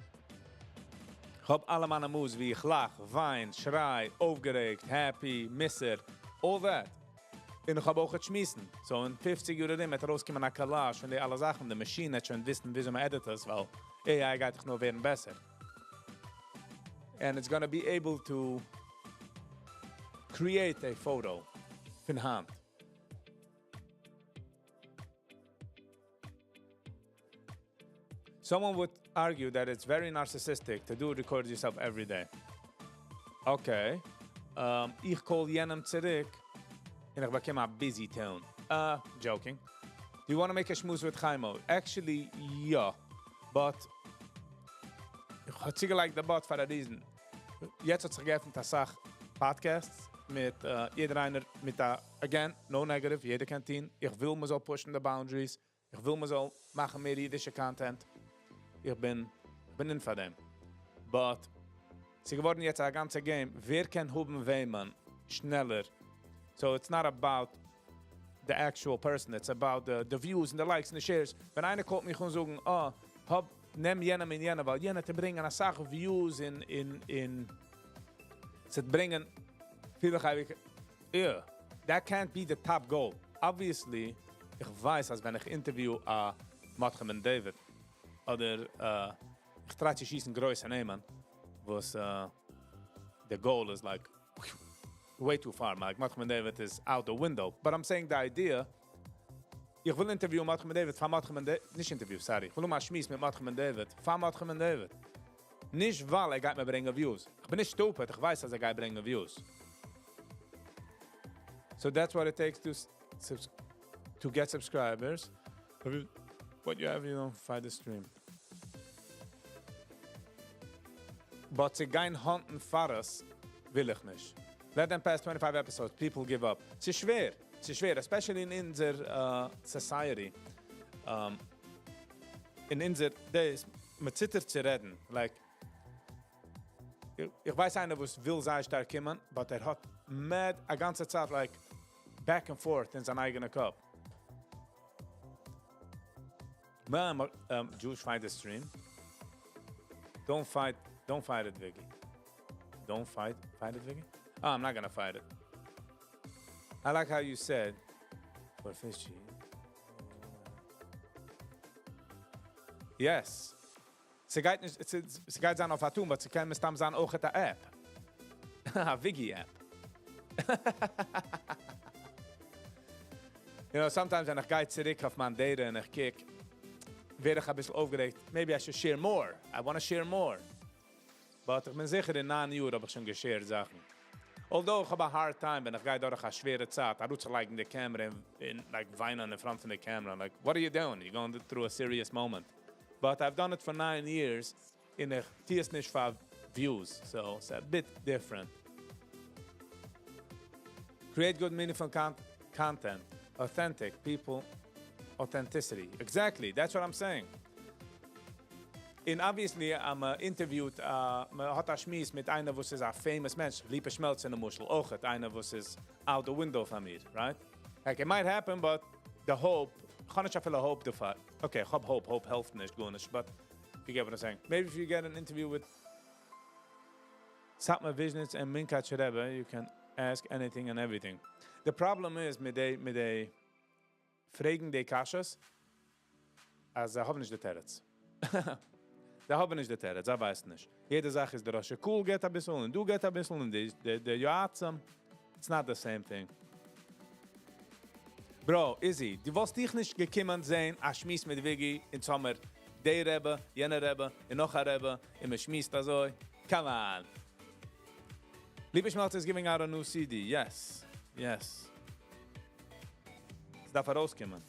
איך האב אלע מיינע moods, ווי איך לאך, וויין, שריי, אויפגערעגט, happy, מוסר, all that. און איך האב אויך שמועסן. So אין 50 יאר ארום וועט ארויסקומען א collage פון די אלע זאכן. די machine וועט שוין וויסן, וויאזוי מען edit עס, ווייל AI גייט דאך נאר ווערן בעסער. And it's gonna be able to create a photo פון היינט. Someone would argue that it's very narcissistic to do record yourself every day. Okay. איך call יענעם צוריק און איך באקום א busy tone. אה, joking. Do you wanna make a שמועס with חיימו? Actually יא, but איך האב צוגעלייגט די but פאר א reason. יעצט האט זיך געעפנט אסאך podcasts מיט יעדער איינער מיט א, again, no negative, יעדער קען טון, איך וויל מ'זאל pushן די boundaries, איך וויל מ'זאל מאכן מער אידישע content, איך בין בין אין פאר דעם. But ס'איז געווארן יעצט א גאנצע game ווער קען האבן וועמען שנעלער, so it's not about the actual person, it's about the views און די likes און די shares, ווען איינער callט מיך אן זאגן אה, האב, נעם יענעם און יענעם ווייל יענער טוט ברענגען אסאך views און און און ס'וועט ברענגען פיל איך אייביג אה, that can't be the top goal, obviously איך ווייס אז ווען איך interview א מרדכי בן דוד אדער איך try צו שיסן גרויסע נעמען וואס די goal איז like way too far, like מרדכי בן דוד איז out the window, but I'm saying the idea, איך וויל interview'ן מרדכי בן דוד פאר מרדכי בן דוד, נישט interview sorry, איך וויל האבן א שמועס מיט מרדכי בן דוד פאר מרדכי בן דוד, נישט ווייל ער גייט מיר ברענגען views, איך בין נישט stupid, איך ווייס אז ער גייט ברענגען views. So that's what it takes to to get subscribers. What you have, you don't fight the stream. But צו גיין hunt'ן פאר עס וויל איך נישט. Let them pass 25 episodes, people give up. ס'איז שווער, ס'איז שווער, especially אין אונזער society. אין אונזער days, מ'ציטערט צו רעדן. Like, איך ווייס איינער וואס וויל זייער שטארק קומען, but ער האט mad א גאנצע צייט like back and forth אין זיין אייגענע קאפ. Jewish fight the stream. Don't fight, don't fight it, Vicky. Don't fight, fight it, Vicky? Oh, I'm not gonna fight it. I like how you said for fishy. Yes. ס'גייט נישט, ס'גייט זיין אויף א tone, but ס'קען מסתם זיין אויך א app. א Viggy app. You know, sometimes ווען איך גיי צוריק אויף מיין data און איך קוק, ווער איך אביסל אויפגערעגט, maybe I should share more. I wanna share more. But איך בין זיכער אין ניין יאר האב איך שוין גע share'ט זאכן. Although איך האב א hard time ווען איך גיי דורך א שווערע צייט, ארויסצולייגן די camera און like וויינען in front פון די camera. Like, what are you doing? You're going through a serious moment. But I've done it for 9 years און איך טוה עס נישט פאר views, so it's a bit different. Create good meaningful content. Authentic people, authenticity. Exactly, that's what I'm saying. און obviously אז מען interview'ט, מען האט א שמועס מיט איינער וואס איז א famous מענטש, ליפא שמעלצער למשל, אויכעט איינער וואס איז out the window פאר מיר, right? Like it might happen, but the hope, איך האב נישט אפילו hope דערפאר. Okay, איך האב hope, hope העלפט נישט גארנישט, but you get what I'm saying. Maybe if you get an interview with סאטמאר וויזשניץ and מונקאטשער רבי, you can ask anything and everything. The problem איז מיט די מיט די פרעגן די קשיות, אז זיי האבן נישט די תירוץ. זיי האבן נישט די תירוץ, זיי ווייסן נישט. יעדע זאך איז דער ראש הקהל געבט אביסל און דו געבט אביסל און די די די יועצים. It's not the same thing. Bro, Izzy, דו וואלסט דיך נישט געקומען זען א שמועס מיט וויגי אין זומער, די רבי, יענע רבי, און נאך א רבי, און מען שמועסט אזוי? Come on. ליפא שמעלצער is giving out a new CD. Yes. Yes. ס'דארף ארויסקומען.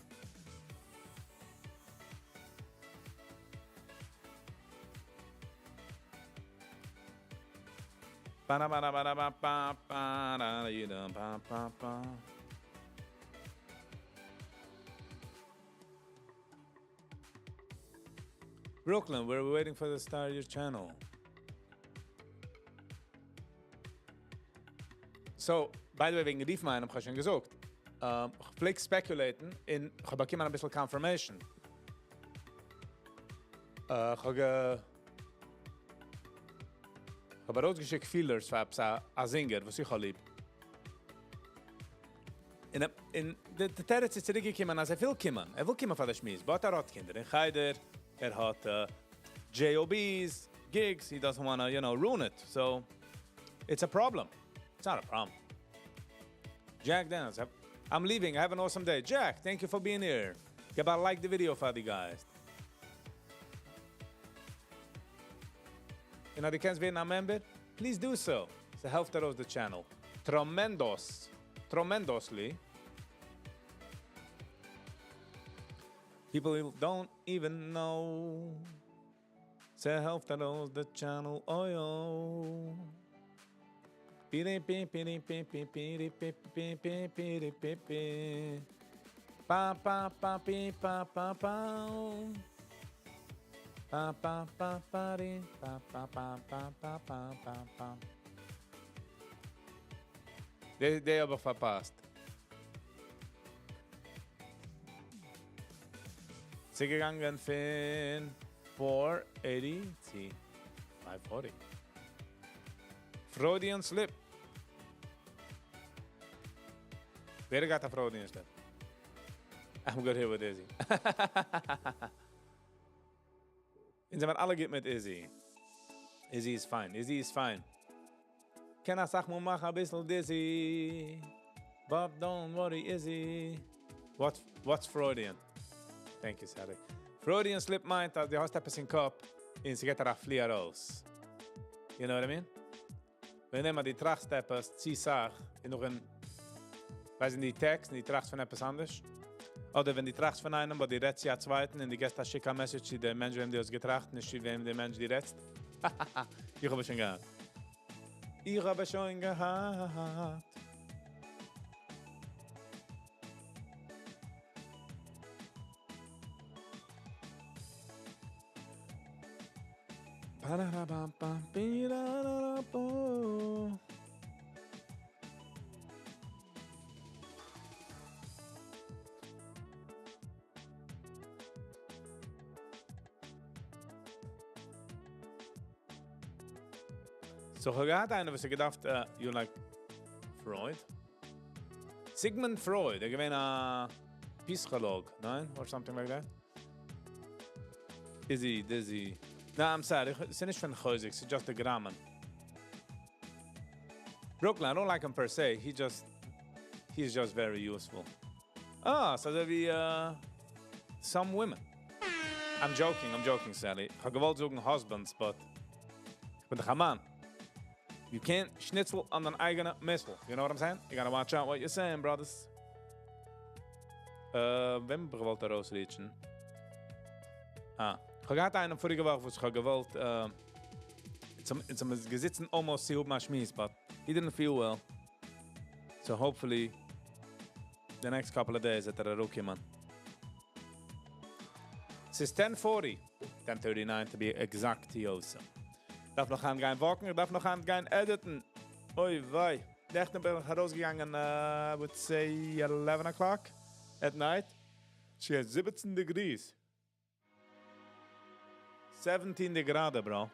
Brooklyn, we're waiting for the start your channel. So, by the way, וועגן רופן איינעם, האב איך שוין געזאגט. איך פלעג speculate'ן און איך האב באקומען אביסל confirmation. איך האב גע... איך האב ארויסגעשיקט feelers פאר עפעס א singer וואס איך האב ליב. און און די תירוץ איז צוריקגעקומען אז ער וויל קומען. ער וויל קומען פאר די שמועס. But ער האט קינדער אין חדר, ער האט JOBs, gigs, he doesn't wanna, you know, ruin it. So, it's a problem. It's not a problem. Jack Daniels, I'm leaving. Have an awesome day. Jack, thank you for being here. געב א like די video פאר דו גייסט. און אז דו קענסט ווערן א member, please do so. ס'העלפט ארויס די channel. Tremendous. Tremendously. People don't even know. ס'העלפט ארויס the channel אוי אוי. פירי פי פירי פי פי פירי פי פי פי פירי פי פי. פא פא פא פי פא פא פא. פא פא פא פא רי פא פא פא פא פא פא פא פא. די די האב איך פארפאסט. ס'געגאנגען פון 480 צו 540. Freudian slip. ווער גייט א Freudian slip? I'm good here with Izzy. אונז זעמיר אלע גוט מיט Izzy. Izzy is fine. Izzy is fine. קען אסאך מאל מאכן א ביסל dizzy. But don't worry, Izzy. What, what's Freudian? Thank you, Sally. Freudian slip מיינט, אז דו האסט עפעס אין קאפ און ס'גייט דיר א פלי ארויס. You know what I mean? ווען אימער דו טראכסט עפעס, צו סאך, און נאך אין, ווייסט אין די טעקסט, און דו טראכסט פון עפעס אנדערש. אדער ווען דו טראכסט פון איינעם, אבער דו רעדסט צו א צווייטן און דו געבסט א שיק א message צו דעם מענטש, וועם דו האסט געטראכט, נישט צו וועם דער מענטש דו רעדסט. איך האב עס שוין געהאט. איך האב עס שוין געהאט. So, איך האב געהאט איינער, וואס האט געדארפט, you like Freud? Sigmund Freud, ער געווען א פסיכאלאג, ניין? Or something like that? Izzy, dizzy. No, I'm sorry, ס'איז נישט פון חוזק, ס'איז just די גראמען. Brooklyn, I don't like him per se, he's just very useful. Ah, so ווי some women. I'm joking, I'm joking, Sally. איך האב געוואלט זאגן husbands, but איך בין דאך א מאן. You can't schnitzel אן דיין אייגענע missile. You know what I'm saying? You gotta watch out what you're saying, brothers. וועם האב איך געוואלט ארויס reach ן? אה, איך האב געהאט איינעם פאריגע וואך, וואס איך האב געוואלט, אונז האבן געזיצן almost צו האבן א שמועס, but he didn't feel well. So hopefully, the next couple of days וועט ער אראפקומען. ס'איז 10:40, 10:39 to be exact, יוסף. דארף נאך היינט גיין walk ן, איך דארף נאך היינט גיין edit ן. אוי וויי. נעכטן בין איך ארויסגעגאנגען, I would say 11 o'clock at night. ס'איז 17 degrees. 17 Grad, bro.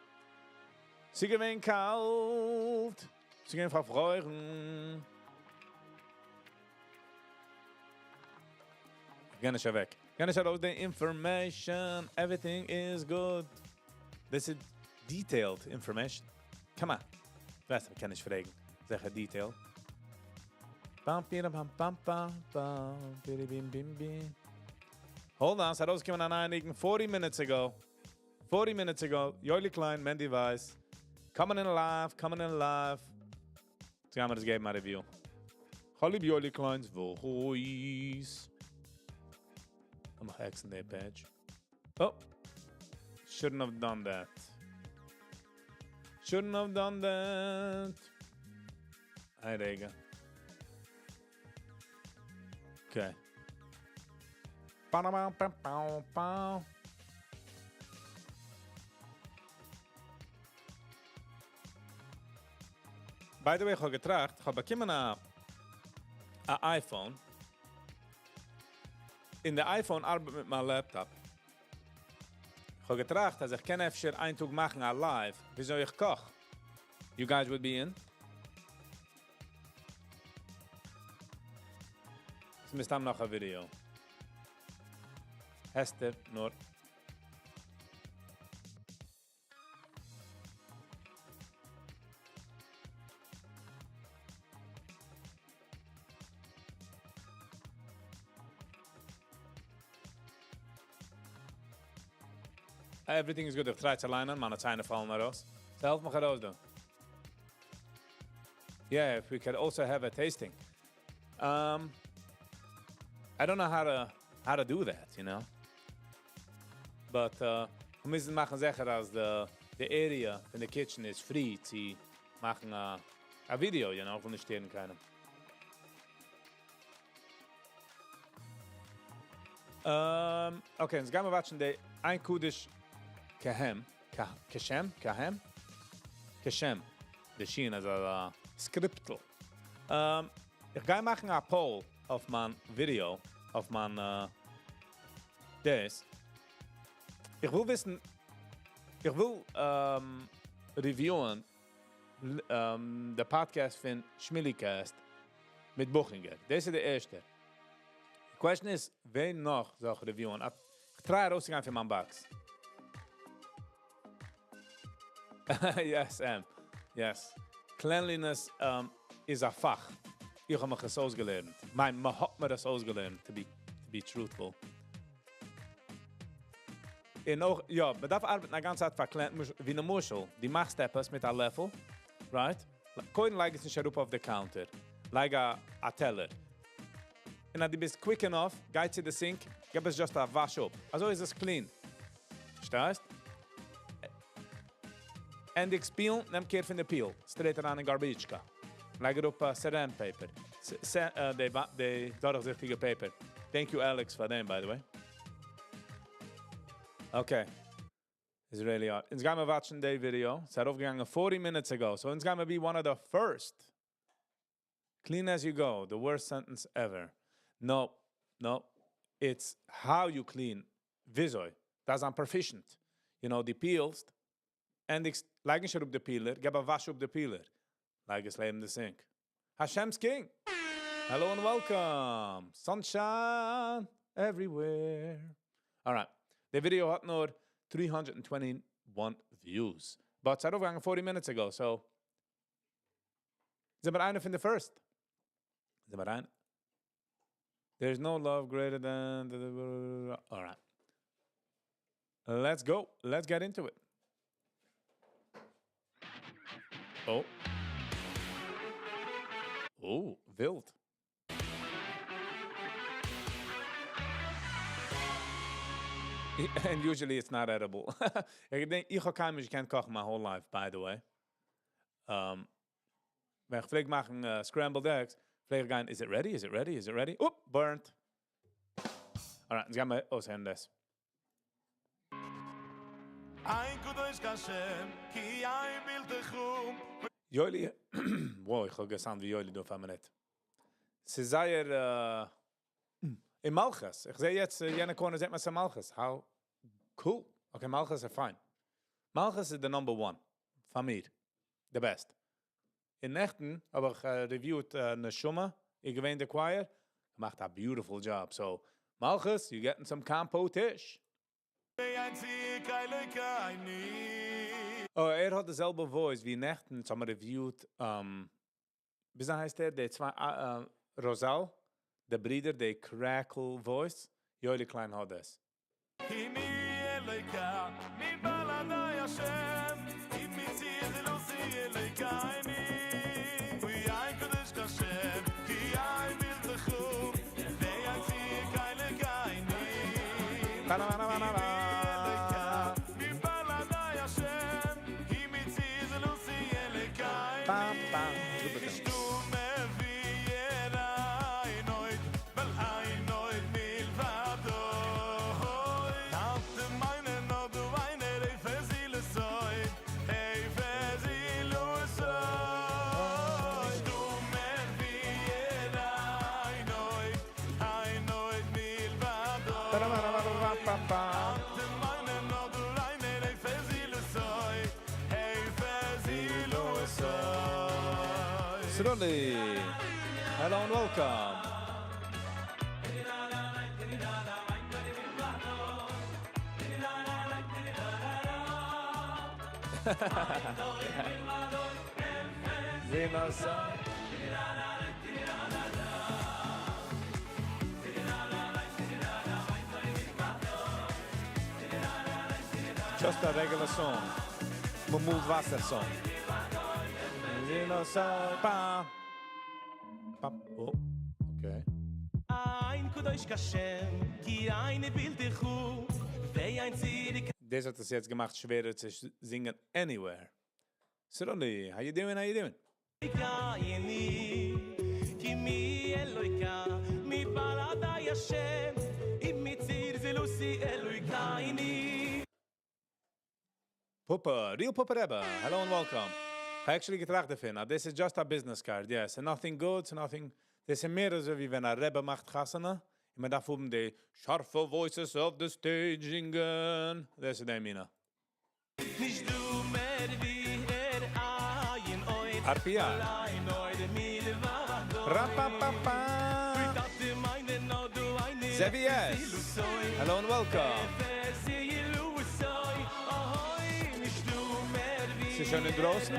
ס'איז געווען קאלט. ס'איז געווען פארפרוירן. איך גיי נישט אוועק. גיי נישט ארויס די information. Everything is good. This is detailed information. Come on. ווייסט, מ'קען נישט פרעגן. זעכער detailed. Bam, bam, bam, bam, bam, bam, bim, bim, bim, bim. Hold on, ס'איז ארויסגעקומען אן אייניגן 40 minutes ago. 40 minutes ago, Yoeli Klein, Mendy Weiss, coming in live, coming in live. יעצט גייען מיר דאס געבן א review. כ'האב ליב Yoeli Klein's voice. לאמיך X ן די page. Oh, shouldn't have done that. Shouldn't have done that. היי, רגע. Okay. Pa pa pa pa. By the way, איך האב געטראכט, איך האב באקומען א iPhone. און די iPhone ארבעט מיט מיין laptop. איך האב געטראכט, אז איך קען אפשר איין טאג מאכן א live, וויאזוי איך קאך. You guys would be in? עס מסתם נאך א video. הסתר נאר. Everything is good. איך try צו ליינען, מיינע ציינער פאלן ארויס. ס'העלפט מיך ארויס דא. Yeah, if we could also have a tasting. I don't know how to do that, you know. But מיר מוזן מאכן זיכער אז the area in the kitchen is free צו מאכן a video, פון נישט שטערן קיינעם. Okay, יעצט גייען מיר watch ן די אין קדוש כהם, כשם, כהם, כשם, די שין איז א script. איך גיי מאכן א poll אויף מיין video, אויף מיין דאס. איך וויל וויסן, איך וויל review ען the podcast פון Shmilicast מיט Buchinger. דאס איז דער ערשטער. The question is, ווער נאך זאל איך review ען? איך try ארויסצוגיין פון מיין box. Yes, Em. Yes. Cleanliness איז א פאך. איך האב מיך עס אויסגעלערנט. מיין, מען האט מיר דאס אויסגעלערנט, to be truthful. און אויך, יא, מען דארף ארבעטן א גאנצע צייט פאר clean, ווי א מושל. דו מאכסט עפעס מיט א לעפל, right? קודם לייג עס נישט אראפ אויף די counter. לייג א טעלער. און אז דו ביסט quick enough, גיי צו די sink, גיב עס just א וואש אפ. אזוי איז עס clean. פארשטייסט? ענדיגסט peel ן, נעם care פון די peel. Straight אריין אין garbage. לייג אראפ saran paper. די דורכזיכטיגע paper. Thank you, Alex, פאר דעם, by the way. Okay. Israeli art. אונז גייען מיר watch ן די video. ס'איז ארויפגעגאנגען 40 minutes ago. So אונז גייען מיר be one of the first. Clean as you go. The worst sentence ever. No. It's how you clean. וויאזוי. דאס I'm proficient. דו peel סט. ענדיגסט, לייג נישט אראפ די peeler. גיב א וואש אפ די peeler. לייג עס לעבן די sink. Hashem's King. Hello and welcome. Sunshine everywhere. All right. The video האט נאר 321 views. But ס'איז ארויפגעגאנגען 40 minutes ago, so זענען מיר איינער פון the first. זענען מיר איינער. There's no love greater than the. All right. Let's go. Let's get into it. Oh. Oh, ווילד. And usually it's not edible. איך דענק, איך האב קיינמאל נישט געקענט קאכן my whole life, by the way. ווען איך פלעג מאכן scrambled eggs, פלעג איך גיין, "Is it ready? Is it ready? Is it ready?" Oop, burnt. Alright, יעצט גייען מיר אויסהערן דאס. אין קדוש כשם, כי אין בלתך. יולי, wow, איך האב גע sound ווי יולי דא פאר א מינוט. ס'איז זייער אין מלכות. איך זע יעצט, יענע corner זעט מען ס'איז מלכות. How cool. Okay, מלכות איז fine. מלכות איז the number one. פאר מיר. The best. אין נעכטן האב איך reviewed נשמה, איך געווען the choir, געמאכט a beautiful job. So, מלכות, you getting some compotish. Oh, ער האט די זעלבע voice ווי נעכטן, האבן מיר reviewed, ווי הייסט ער? די צוויי, Rosal, דער ברודער, די crackle voice. יואלי קליין האט דאס. כי מי אלוקה, מי בלעדי השם, כי מי ציר לא אלוקייני. ויין קדוש כשם, כי אין בלתכו, ואין ציר אלוקייני. Ba-da-ba-da-ba-da-ba. מי בלעדי השם, כי מי ציר לא אלוקייני. Bam, bam. נישטא מער ווי ער אין עוד, ווייל אין עוד מלבדו. האלט מיינע נאר דו איינער, היי פזיל סוי, היי פזיל סוי. נישטא מער ווי ער אין עוד, אין עוד מלבדו. Ba-da-ba-da-ba-ba-ba. האלט מיינע נאר דו איינער, היי פזיל סוי, היי פזיל סוי. Sruli. Hello and welcome. Zina. Just a regular song. מ'מאלט וואסער song. Pa. Pa. Oh, okay. דאס האט עס יעצט געמאכט שווערער צו זינגען anywhere. Sroli, how you doing? How you doing? Puppa, real Puppa Rebbe, hello and welcome. I actually געטראכט דערפון, אז this is just a business card, yes, and nothing good, nothing. דאס איז מער אזוי ווי ווען א רבי מאכט חתונה, און מען דארף האבן די שארפע voices of the stage זינגען. דאס איז די מינע. RPR. Ra-pa-pa-pa. Zevi S. Hello and welcome. ס'איז שוין אינדרויסן?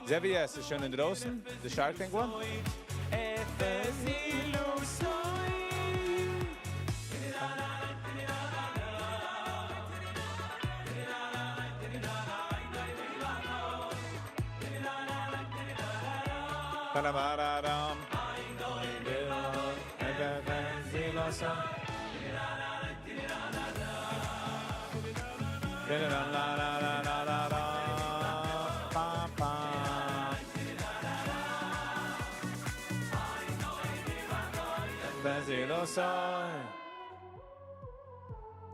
Zevi S. איז שוין אינדרויסן? The Shark Tank one? Ba-da-ba-da-dum.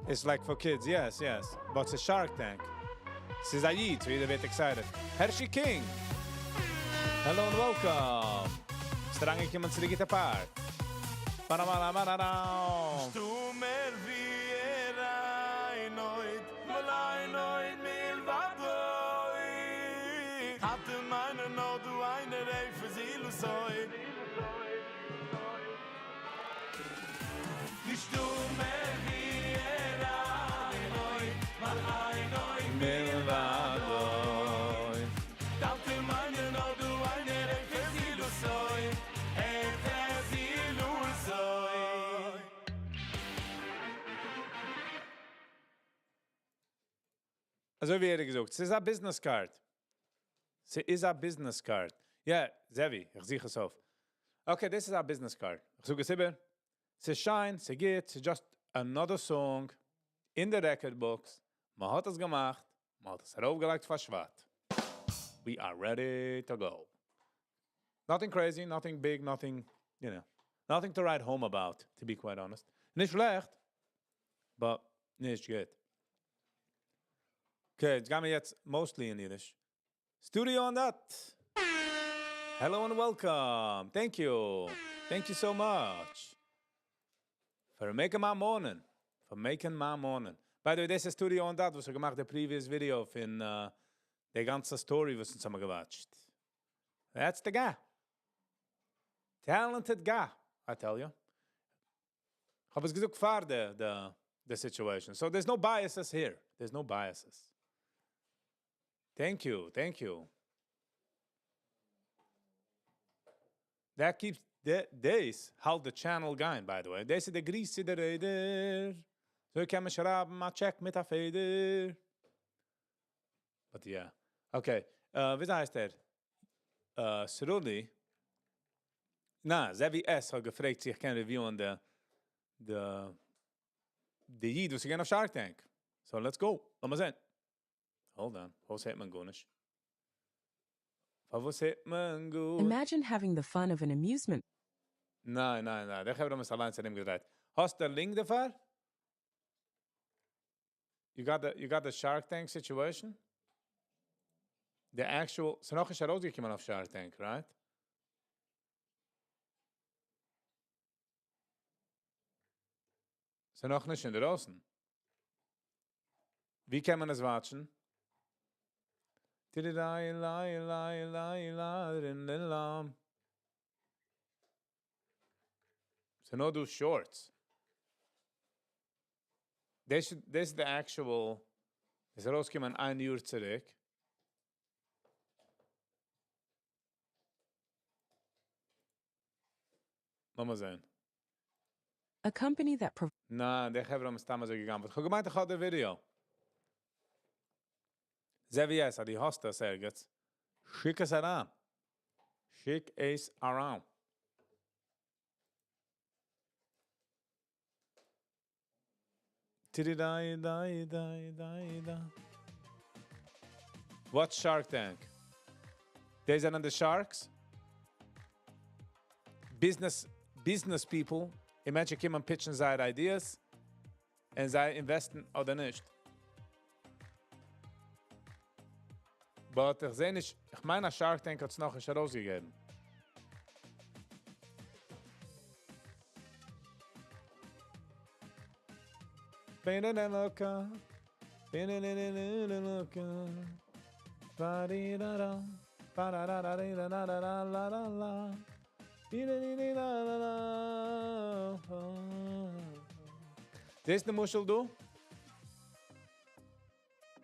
It's like for kids, yes, yes. But it's a Shark Tank. ס'איז א איד, so יעדער ווערט excited. Hershey King! Hello and welcome! ביסט אריינגעקומען צו די גוטע part. Ba-da-ba-da-ba-da-da. אזוי ווי ער האט געזאגט, ס'איז א business card. ס'איז א business card. יא, Zevi, איך זוך עס אויף. Okay, דאס איז א business card. איך זאג עס איבער. ס'איז שיין, ס'גוט, ס'איז just another song in the record books. מען האט עס געמאכט, מען האט עס ארויפגעלייגט פאר שבט. We are ready to go. Nothing crazy, nothing big, nothing, nothing to write home about, to be quite honest. נישט שלעכט, but נישט גוט. Okay, יעצט גייען מיר יעצט mostly אין אידיש. Studio on that. Hello and welcome. Thank you. Thank you so much for making my morning. For making my morning. By the way, דאס איז Studio on that, וואס האט געמאכט די previous video פון די גאנצע story, וואס אונז האבן געwatched. That's the guy. Talented guy, I tell you. איך האב עס געזאגט פאר the situation. So there's no biases here. There's no biases. Thank you, thank you. That keeps the דאס האלט the channel going, by the way. דאס איז די גריס צו די רעדער. אזוי קען מען שרייבן א check מיט א פעדער. But yeah. Okay. ווי הייסט ער? Sruli. נא, Zevi S. האט געפרעגט, צו איך קען review'ען די איד, וואס גייען אויף Shark Tank. So let's go. לאמיר זען. Hold on. וואס הערט מען גארנישט? וואס הערט מען גוט? Imagine having the fun of an amusement. ניין, ניין, ניין. דער חברה האבן עס אליין ארומגעדרייט. האסט דער link דערפאר? You got the Shark Tank situation? The actual, ס'איז נאך נישט ארויסגעקומען אויף Shark Tank, right? ס'איז נאך נישט אינדרויסן. ווי קען מען עס watch'ן? Tididai, lai, lai, lai, la, rin, lin, lam. ס'איז נאר דא shorts. This is the actual, איז ארויסגעקומען איין יאר צוריק. לאמיר זען. A company that ניין, דער חברה האבן סתם אזוי געגאנגען. איך האב געמיינט, איך האב די video. זע ווי עס, אז דו האסט דאס ערגעץ, שיק עס אריין. שיק עס אריין. טירידיידיידיידיידא. What's Shark Tank? די זענען די Sharks? Business, business people, און מענטשן קומען pitch ן זייערע ideas, און זיי invest ן אדער נישט. But איך זע נישט, איך מיין א Shark Tank האט עס נאכנישט ארויסגעגעבן. דאס למשל דא?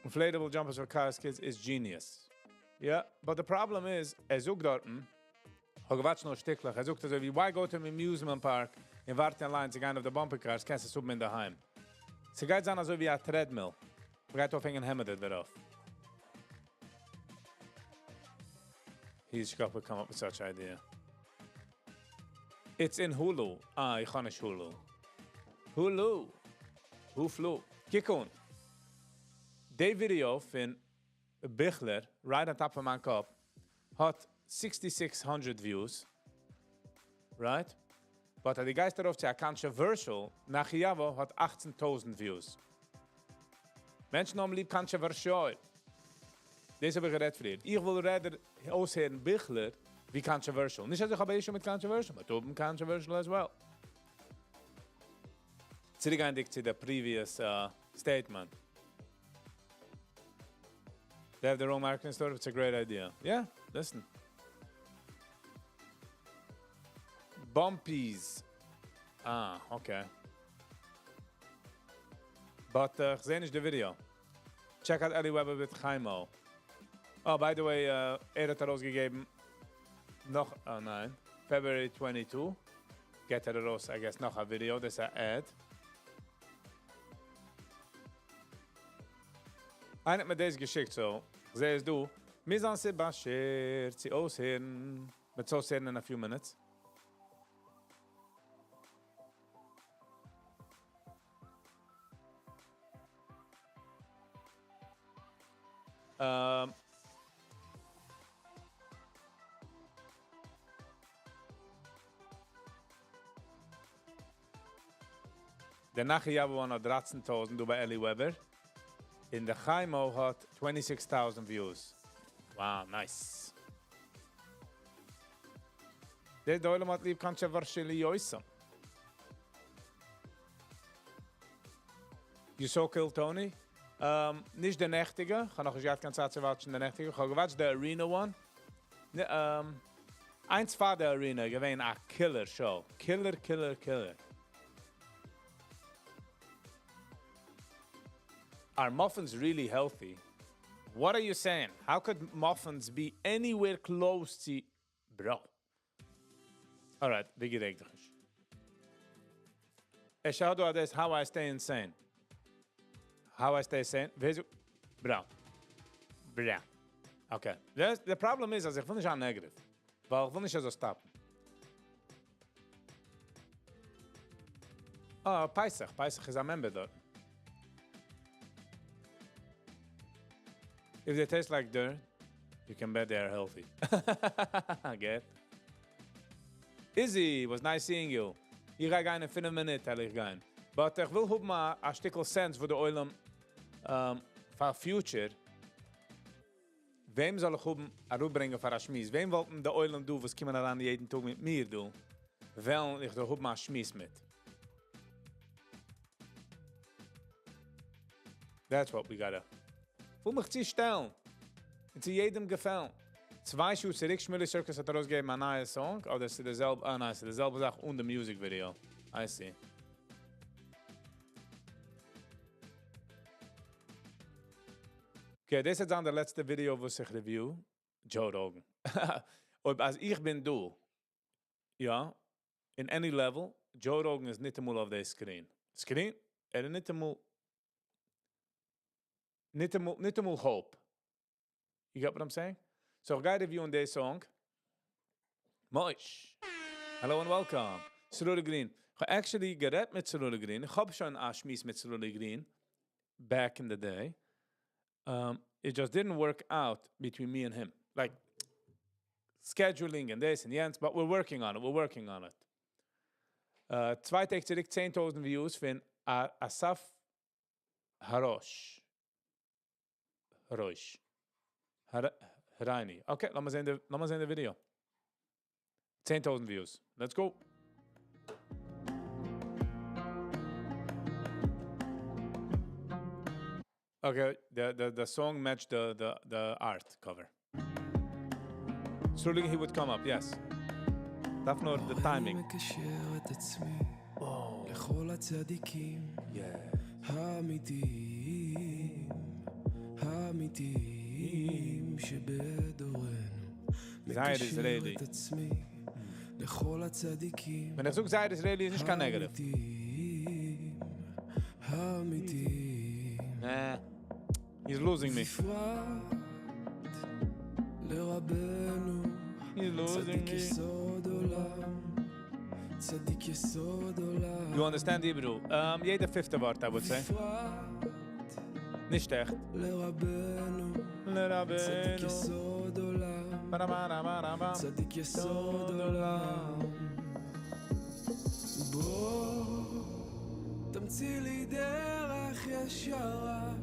Inflatable jumpers for cars kids is genius. Yeah, but the problem is, ער זאגט דארטן, האב גע watch ט נאר שטיקלעך, ער זאגט אזוי ווי, why go to an amusement park און ווארטן אין line צו גיין אויף די bumper cars, קענסט עס האבן אין דערהיים. ס'גייט זיין אזוי ווי א treadmill. מ'גייט אויפהענגען העמעדער דערויף. He's got to come up with such idea. It's in Hulu. Ah, איך האב נישט Hulu. Hulu. Huflu. קוק אן. די video פון Bichler, right on top פון מיין קאפ, האט 6600 views. Right? But אז דו גייסט ארויף צו א controversial, Nachi Yavo האט 18,000 views. מענטשן האבן ליב controversial. דאס האב איך גערעדט פריער. איך וויל rather אויסהערן Bichler ווי controversial. נישט אז איך האב issue מיט controversial, but open controversial as well. צוריקגייענדיג צו the previous statement. They have their own marketing store. It's a great idea. Yeah, listen. Bumpies. Ah, okay. But איך זע נישט די video. Check out Eli Weber with Chaimo. Oh, by the way, ער האט ארויסגעגעבן נאך, oh ניין, February 22. געט ער ארויס, I guess, נאך א video. דאס איז אן ad. איינער האט מיר דאס געשיקט, so, זע עס דא. מיר זענען זיך באשערט, צו אויסהערן. מ'וועט אויסהערן in a few minutes. דער Nachi Yavo האט 13,000 דא ביי Eli Weber. און דער Chaimo האט 26,000 views. Wow, nice. דער עולם האט ליב controversial יויסם. You saw Kill Tony? נישט דער נעכטיגע. איך האב נאך נישט געהאט קיין צייט צו watch ן דער נעכטיגע. איך האב גע watch ט דער Arena one. נע, איינס פאר דער Arena געווען א killer show. Killer, killer, killer. Are muffins really healthy? What are you saying? How could muffins be anywhere close to... Bro. Alright, ווי גערעגט דיך נישט. איך שאו דא דאס How I Stay Insane. How I Stay Sane. ווייסט דו? Bro. Bro. Okay. The problem is, אז איך וויל נישט זיין negative. ווייל איך וויל נישט אזוי stop ן. Ah, Pesach. Pesach איז א member דארט. If they taste like dirt, you can bet they are healthy. Get? Izzy, was nice seeing you. איך גיי גיין אין 5 מינוט, וועל איך גיין. But איך וויל האבן א שטיקל sense פאר די עולם פאר future. וועם זאל איך האבן אראפברענגען פאר א שמועס? וועם וואלטן די עולם דא, וואס קומען אריין יעדן טאג מיט מיר דא, וועלן איך דא האבן א שמועס מיט? That's what we gotta. וואו מיך צו שטעלן. און צו יעדעם געפעלן. צוויי שעה צוריק, Shmuley Circus האט ארויסגעגעבן א נייע song. אדער איז דער זעלבע, ah, ניין, ס'איז די זעלבע זאך אן די music video. I see. Okay, דאס איז דאן דער לעצטע video, וואס איך review. Joe Rogan. אויב אז איך בין דא, יא, in any level, Joe Rogan איז נישט אמאל אויף דער screen. Screen? ער איז נישט אמאל, נישט אמאל, נישט אמאל hope. You get what I'm saying? So איך גיי review ען די song. Moish. Hello and welcome. Sruli Green. איך האב actually גערעדט מיט Sruli Green. איך האב שוין א שמועס מיט Sruli Green back in the day. It just didn't work out between me and him. Like scheduling and this and יענץ, but we're working on it. We're working on it. צוויי טעג צוריק 10,000 views פון Asaf Harosh. Harosh. Harani. Okay, לאמיר זען די, לאמיר זען די video. 10,000 views. Let's go. Okay, the song matched the art cover. Surely he would come up, yes. דארף נאר the timing. מקשר את עצמי לכל הצדיקים האמיתיים, האמיתיים שבדורנו. זייער מקשר Israeli. את עצמי לכל הצדיקים ווען איך זאג זייער Israeli איז נישט קיין negative. האמיתיים, האמיתיים. Nah. He's losing me. בפרט לרבנו He's losing צדיק me. יסוד עולם, צדיק יסוד עולם. You understand Hebrew? יעדע fifth ווארט, I would say. בפרט נישט עכט. לרבנו, צדיק לרבנו. יסוד עולם, Ba-da-ba-da-ba-da-bam. צדיק יסוד עולם. בוא תמציא לי דרך ישרה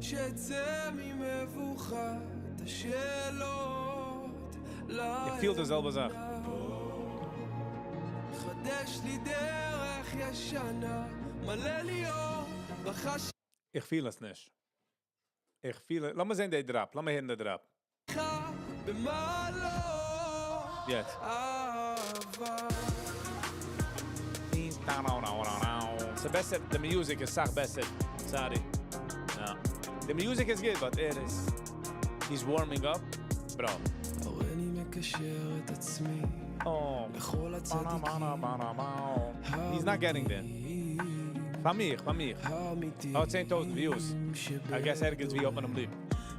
שאצא ממבוכת השאלות. איך פיל די זעלבע זאך. חדש לי דרך ישנה, מלא לי אור בחשיכה. איך פיל עס נישט. איך פיל, לאמיר זען די drop, לאמיר הערן די drop. במעלות יעצט. אהבה. ס'בעסער, the music איז סאך בעסער. Sorry. Yeah. The music is good, but it is. He's warming up. Bro. הריני מקשר את עצמי Oh. לכל הצדיקים He's not getting there. פאר מיך, פאר מיך. האמיתיים Oh, 10,000 views. I guess ערגעץ ווי האט מען אים ליב.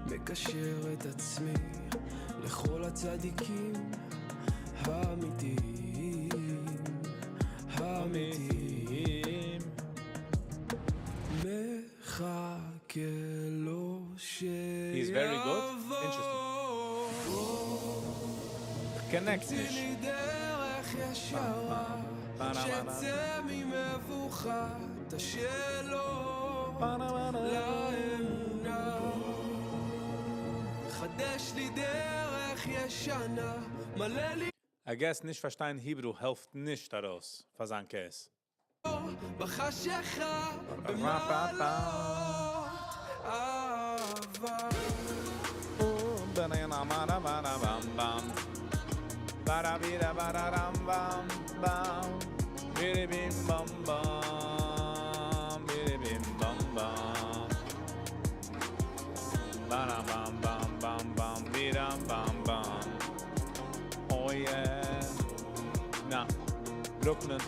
מקשר את עצמי לכל הצדיקים האמיתיים, האמיתיים. מחכה לו He's very good. Interesting. Connect תמציא נישט. לי דרך ישרה שאצא ממבוכת השאלות לאמונה. חדש לי דרך ישנה, מלא לי I guess נישט פארשטיין Hebrew העלפט נישט ארויס פאר זיין case. בחשיכה במעלות אהבה. Oh yeah. Na. Brooklyn.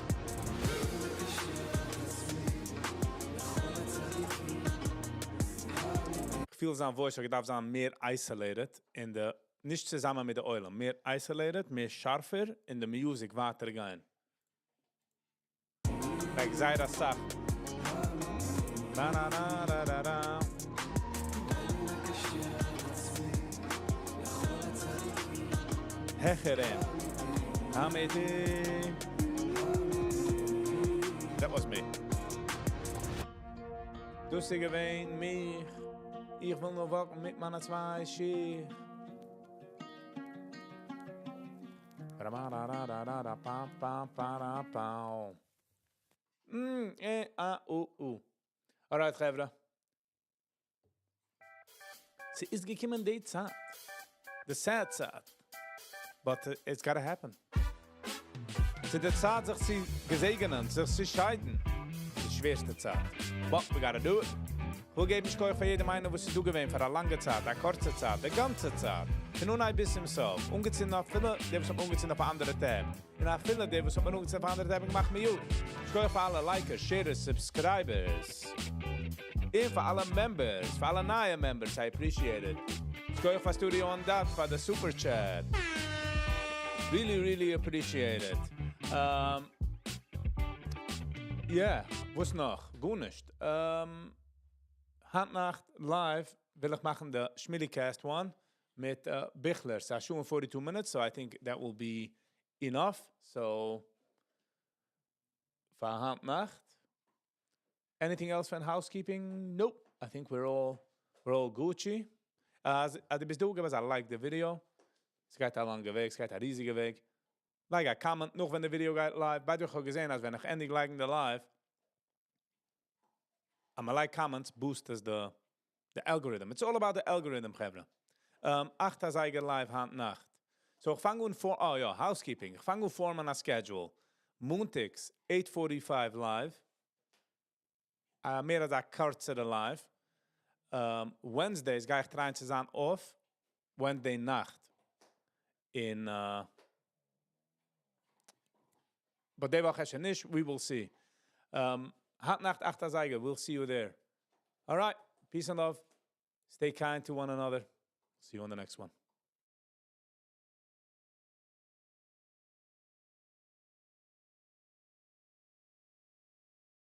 איך פיל זיין voice האט געדארפט זיין מער isolated אין די, נישט צוזאמען מיט די עולם, מער isolated, מער שארפער אין די music ווייטער גיין. Like זייער א סאך. Na na na da da da. העכער אים. אמיתי. That was me. דאס איז געווען מיך. איך וויל נאר walk ן מיט מיינע צוויי שיך. Ra-ma-ra-ra-ra-ra-ra, pa, pa, pa, ra, pa. Eh, a, u, u. Alright, חברה. ס'איז געקומען די צייט. The sad צייט. But it's gotta happen. ס'איז די צייט, זיך צו געזעגענען, זיך צו שיידן. די שווערסטע צייט. But we gotta do it. כ'וויל געבן שכוח פאר יעדעם איינעם, וואס איז דא געווען פאר א לאנגע צייט, א קורצע צייט, די גאנצע צייט. פון אנהייב ביז צום סוף. אנגעצינדן אפילו, די וואס האבן אנגעצינדן אויף אנדערע tab. און אפילו די וואס האבן אנגעצינדן אויף אנדערע tab, געמאכט mute. שכוח פאר אלע likers, sharers, subscribers. און פאר אלע members, פאר אלע נייע members, I appreciate it. שכוח פאר Studio on Dot פאר the super chat. Really, really appreciate it. Yeah, וואס נאך? גארנישט. היינט נאכט live וויל איך מאכן the Shmillycast one מיט Bichler. ס'איז א שעה און 42 minutes, so I think that will be enough. So, פאר היינט נאכט. Anything else from housekeeping? Nope. I think we're all Gucci. אז דו ביסט דא, גיב אונז א like the video. עס גייט א לאנגע וועג, עס גייט א ריזיגע וועג. לייג א comment נאך ווען די video גייט live. By the way, איך האב געזען, אז ווען איך ענדיג לייגן די live, אז מען לייגט comments, boost עס the algorithm. It's all about the algorithm, חברה. 8 אזייגער live היינט נאכט. So איך פאנג אן פאר, oh יא, housekeeping. איך פאנג אן form ען א schedule. מאנטאגס, 8:45 live. מער אזא קורצערע live. Wednesdays גיי איך try ען צו זיין off. Wednesday נאכט. But די וואך אפשר נישט, we will see. היינט נאכט 8 אזייגער, we'll see you there. All right, peace and love. Stay kind to one another. See you on the next one.